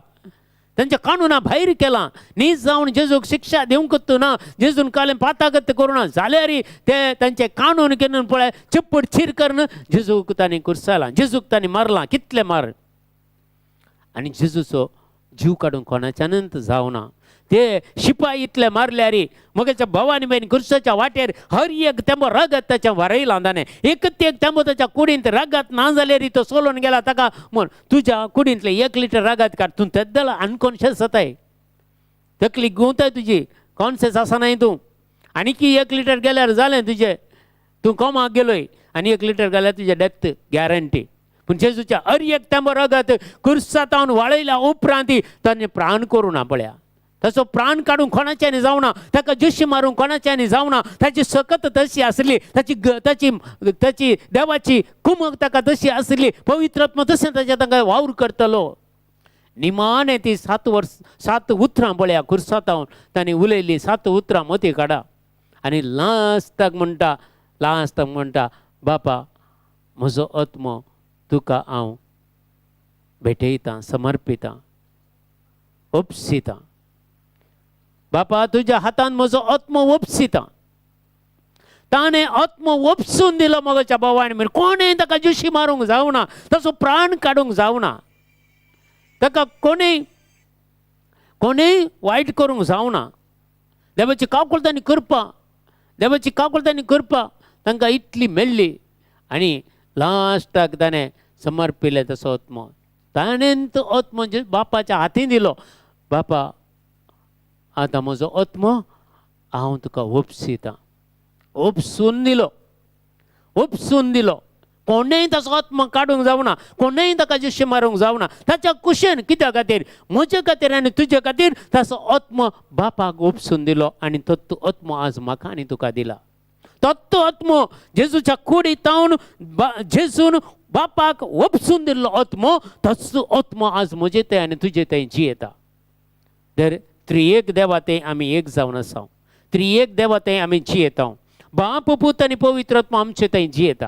तांच्या कानुना भायर केलां. नीज जावन जेजूक शिक्षा दिवंकच ना, जेजून कालें पातागत करूं ना जाल्यार ते तांचे कानून केन्ना पळय चिप्पट चीर करून जेजूक तांणी कुर्सालां, जेजूक तांणी मारलां, कितले मार. आनी जेजूचो जीव काडूंक कोणाच्यानूच जावना. ते शिपाय इतले मारल्यार मगेच्या भवानी बहिणी कुर्साच्या वाटेर हर एक तेंबो रगत ताच्या वारयलां ताणें, एक एक तेंबो ताच्या कुडींत रगत ना जाल्यार तो सोलून गेला. ताका म्हण तुज्या कुडींतलें 1 लिटर रगत काड, तूं तेद्दल अनकॉन्शियस जाताय, तकली गुंवताय तुजी, कॉन्शियस आसनाय तूं. आनीकी 1 लिटर गेल्यार जालें तुजें, तूं कोमाक गेलोय आनी 1 लिटर गेल्यार तुजें डेथ गॅरंटी. पूण जेजूच्या हर एक तेंबो रगत कुर्सातावन वाळयल्या उपरांत ताणें प्राण करूं ना पळया. ताचो प्राण काडूंक कोणाच्यानी जावना, ताका जशी मारूंक कोणाच्यानी जावना. ताची सकत तशी आसली, ताची ताची ताची देवाची कुमक ताका तशी आसली, पवित्र आत्मा तशें ताच्या तांकां वावर करतलो. निमाणें ती 7 वर्स 7 उतरां पळया कुर्सातावन तांणी उलयलीं, 7 उतरां मती काडा. आनी लास्टाक म्हणटा, लास्टाक म्हणटा, बापा म्हजो आत्मो तुका हांव भेटयतां, समर्पितां, ओपसितां. बापा तुज्या हातान म्हजो आत्मो ओपसितां. ताणें आत्मो ओपसून दिलो मगच्या भावान. म्हण कोणें ताका जुशी मारूंक जावना, ताचो प्राण काडूंक जावना, ताका कोणें कोणेंय वायट करूंक जावना. देवाची काकुळट आनी कृपा, देवाची काकुळट आनी कृपा तांकां इतली मेळ्ळी. आनी लास्टाक ताणें समर्पिलें तसो आत्मो. ताणें तो आत्मो बापाच्या हातीन दिलो. बापा आतां म्हजो आत्मो हांव तुका ओपसितां. ओपसून दिलो, ओपसून दिलो. कोणेंय ताचो आत्मो काडूंक जावना, कोणेंय ताका जशें मारूंक जावना. ताच्या कुशेन कित्या खातीर, म्हजे खातीर आनी तुजे खातीर ताचो आत्मो बापाक ओपसून दिलो. आनी तो आत्मो आज म्हाका आनी तुका दिला. तत्तो आत्मो जेजूच्या कुडीतावन जेजून बापाक ओपसून दिल्लो आत्मो, तोच आत्मो आज म्हजे थंय आनी तुजे थंय जियेता. तर त्रिएक देवा थंय आमी एक जावन आसा, त्रिएक देवा थंय आमी जियेता. बाप पूत आनी पवित्र आत्मो आमचे थंय जियेता.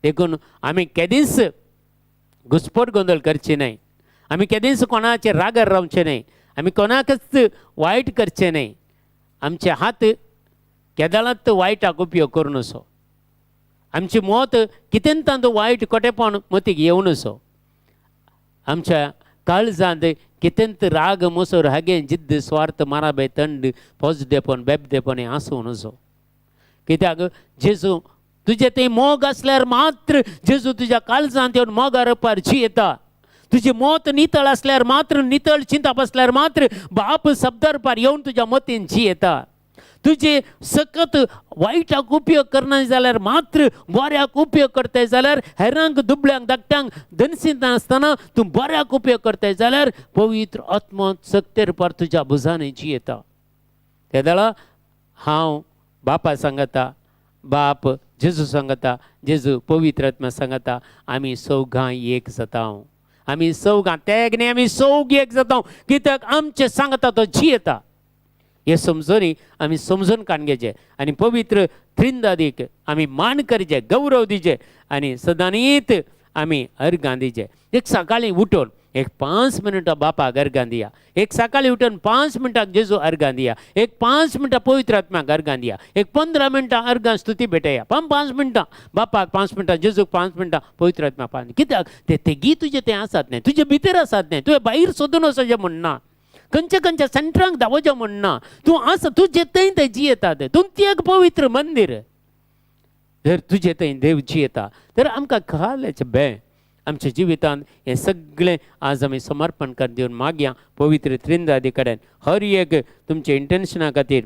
देखून आमी केदींच घुस्पट गोंदळ करची न्हय, आमी केदींच कोणाचेर रागार रावचें न्हय, आमी कोणाकच वायट करचें न्हय. आमचे हात केदळांत वायटाक उपयोग करूं नसो, आमची मत कितें तांतूत वायट कोटेपण मतीक येवं नसो, आमच्या काळजांत कितेंत राग मोसोर हागें जिद्द स्वार्थ माराबे थंड पोजदेपण बेबदेपण हें आसूं नजो. कित्याक जेजू तुजें थंय मोग आसल्यार मात्र जेजू तुज्या काळजांत येवन मोगा रुपार जियेता. तुजी मत नितळ आसल्यार मात्र, नितळ चिंतप आसल्यार मात्र बाप शब्दा रुपार येवन तुज्या मतीन जियेता. तुजे सकत वायटाक उपयोग करना जाल्यार मात्र बऱ्याक उपयोग करताय जाल्यार, हेरांक दुबळ्यांक धाकट्यांक दनसिता आसतना तूं बऱ्याक उपयोग करताय जाल्यार पवित्र आत्मो सक्ते रुपार तुज्या भुजांनी जियेता. ते वेळा हांव बापा सांगता, बाप जेजू सांगता, जेजू पवित्र आत्मा सांगता, आमी सौगां एक जाता. आमी सौगां तेग न्ही, आमी सौग एक जाता. कित्याक आमचें सांगता तो जियेता. हे समजून आमी समजून काडून घेवचें आनी पवित्र त्रिंदादीक आमी मान करचें, गौरव दिवचें आनी सदांनीत आमी अर्गां दिवचें. एक सकाळीं उठून एक 5 मिनटां बापाक अर्गां दिया, एक सकाळीं उठून 5 मिनटां जेजू अर्गां दिया, एक 5 मिनटां पवित्र आत्म्याक अर्गां दिया, एक 15 मिनटां अर्गां स्तुती भेटया. 5 मिनटां बापाक, 5 मिनटां जेजूक, 5 मिनटां पवित्र आत्म्याक 5. कित्याक ते तेगी तुजे तें आसात न्हय, तुजे भितर आसात न्हय, तुवें भायर सोदून वचचें म्हणना, खंयच्या खंयच्या सेंटरांक धांवचें म्हणना. तूं आसा तुजे थंय ते जियेता, ते तूं ती एक पवित्र मंदीर. जर तुजे थंय देव जियेता तर आमकां खाल्याचें बें आमच्या जिवितांत हें सगळें आज आमी समर्पण कर दिवन मागया पवित्र त्रिंदादी कडेन. हर एक तुमच्या इंटेन्शना खातीर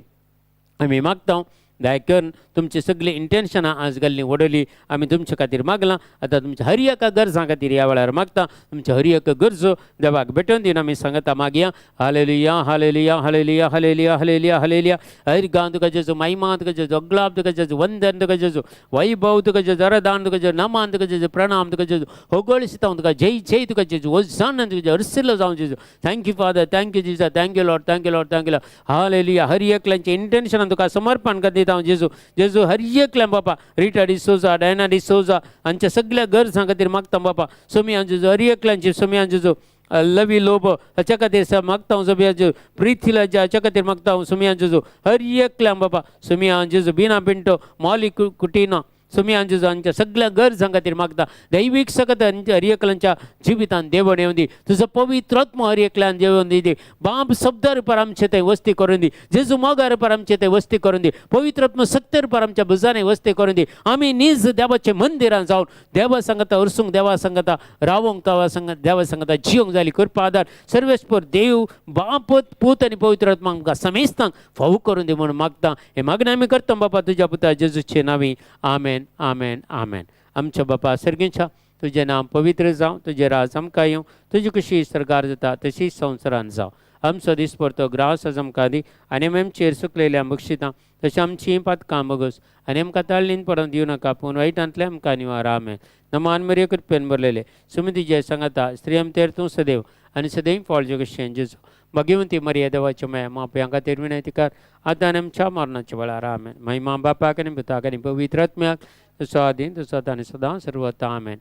आमी मागता, दया करून तुमची सगळीं इंटेन्शनां आज घाल्लीं वडोली आमी तुमचे खातीर मागलां. आतां तुमच्या हर एका गरजां खातीर ह्या वेळार मागता, तुमच्या हर एक गरजो देवाक भेटोवन दिवन आमी सांगता मागया. Hallelujah, hallelujah, hallelujah, hallelujah, hallelujah, hallelujah. हर गांव तुका जेजू महिमा, तुका जेजू अगलाब, तुका जेजू वंदन, तुका जेजू वैभव, तुका जेजू अरदान, तुका जेजू नमान, तुका जेजू प्रणाम, तुका जेजू होगळिसता, तुका जय जय, तुका जेजू होजान, तुका जेजू हरसिल्लो जावं जेजू. Thank you father, thank you Jesus, thank you lord, thank you lord, thank you lord. Hallelujah. हर एकल्यांचें इंटेन्शनां तुका समर्पण कर दिता हांव जेजू. जेजू हर एकल्यान बापा, रिटा डिसोजा, डायना डिसोजा हांच्या सगळ्या गरजां खातीर मागता बापा. सोमियान जेजू, हर एकल्यांची सोमियान जेजू. लवी लोबो हाच्या खातीर मागता हांव सोमिया जेजू, प्रिथीलाच्या हाच्या खातीर मागता हांव सोमिया जेजू, हर एकल्यान बाबा सोमिया जेजू, बिना पिंटो, मॉली कुटिनो सोमिया जेजू, हांच्या सगळ्या गरजां खातीर मागता. दैवीक सकत हर एकल्यांच्या जिवितान देवण येवन दी, तुजो पवित्र आत्मो हर एकल्यान देवण दी, बाप शब्दार रुपार आमचे थंय वस्ती करून दी, जेजू मोगार रुपार आमचे थंय वस्ती करून दी, पवित्र आत्मो सत्य रुपार आमच्या भुजांनी वस्ती करून दी. आमी नीज देवाचे मंदिरान जावन देवा सांगता अर्सूंक, देवा सांगता रावोंक, देवा सांगता, देवा सांगता जियोंक जाली कृपा आदार सर्वेस्पर देव बाप पूत आनी पवित्र आत्मा आमकां समेस्तांक फावू करून दी म्हणून मागता. हे मागणें आमी करता बापा तुज्या पुता जेजूचे नांवी, आमेन आमेन आमेन. आमच्या बापा सर्गीच्या, तुजें नांव पवित्र जावं, तुजें राज आमकां येवं, तुजी कशी सरकार जाता तशी संवसारान जावं. आमचो दिसपडतो ग्रास आज आमकां दी आनी आमी आमचेर सुकलेल्या बक्षितां तशें आमचीं पातकां बगस आनी आमकां ताळणीन पडोवन दिवं नाका पूण वायटांतलें आमकां निवार. आमेन. नमान मरिये, कृपेन भरलेले, सुमी तुजे सांगाता, स्त्री आमतेर तूं सदैव आनी सदैव फळ कशें जेजू. भगिवंती मरिया, देवाच्या माया, माप्यां खातीर विनंती कर आतां आनी आमच्या मरणाच्या वेळार. आमेन. महिमा बापाक आनी पुताक आनी पवित्र आत्म्याक, तसो आदीं तसो आतां आनी सदां सर्वता. आमेन.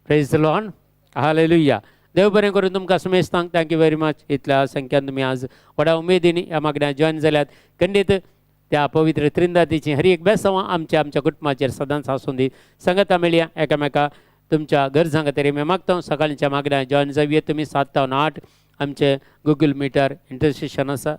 Praise the Lord. Hallelujah. देव बरें करून तुमकां समेस्तांक. Thank you very much. इतल्या संख्यान तुमी आज व्हडा उमेदीन ह्या मागण्या जॉयन जाल्यात. खंडीत त्या पवित्र त्रिंदातीची हर एक बेसांव आमच्या आमच्या कुटुंबाचेर सदांच आसूं दी. सांगता मेळया एकामेका तुमच्या गरजां खातीर आमी मागता. सकाळच्या मागण्या जॉयन जावया तुमी 7 ते 8. आमचे गुगल मिटार इंटरसेशन आसा,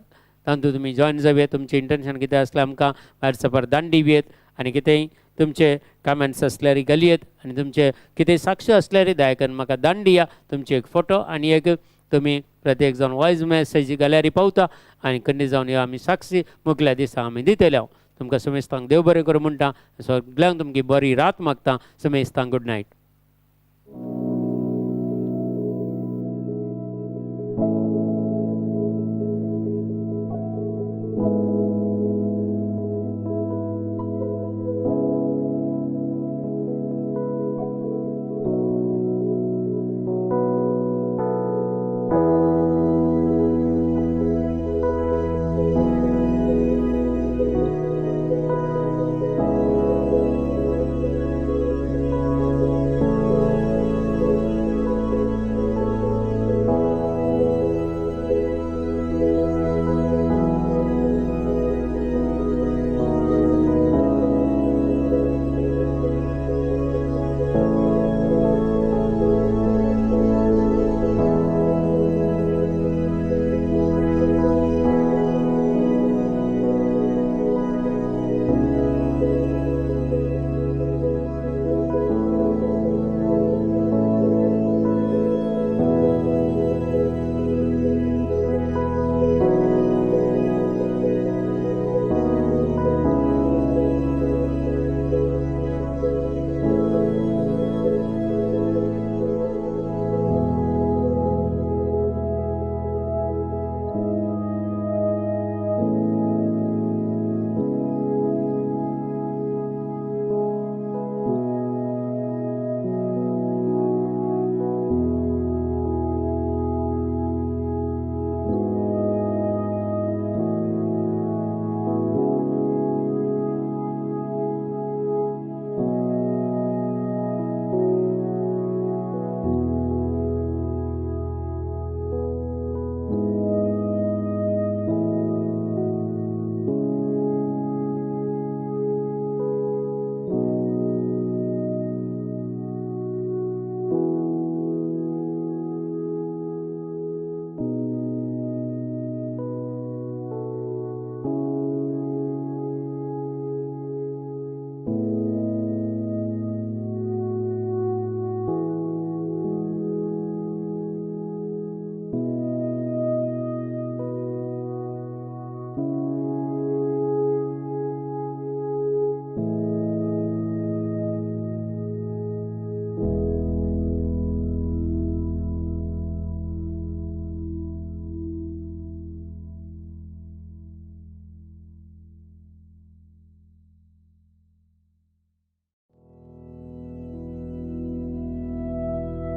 तातूंत तुमी जॉयन जावया. तुमचें इंटेन्शन कितें आसलें आमकां वॉट्सॅपार धाडून दिवयेत आनी कितेंय तुमचे कमेंट्स आसल्यार घालयेत आनी तुमचे कितें साक्ष आसल्यार दया करून म्हाका धाडून दिया. तुमचे एक फोटो आनी एक तुमी प्रत्येक जावन वॉयस मॅसेज घाल्यार पावता आनी खंडीत जावन ह्यो आमी साक्षी मुखल्या दिसा आमी दितले. हांव तुमकां समेस्तांक देव बरें करूं म्हणटा. सगल्यांक तुमची बरी रात मागता. समेस्तांक गुड नायट.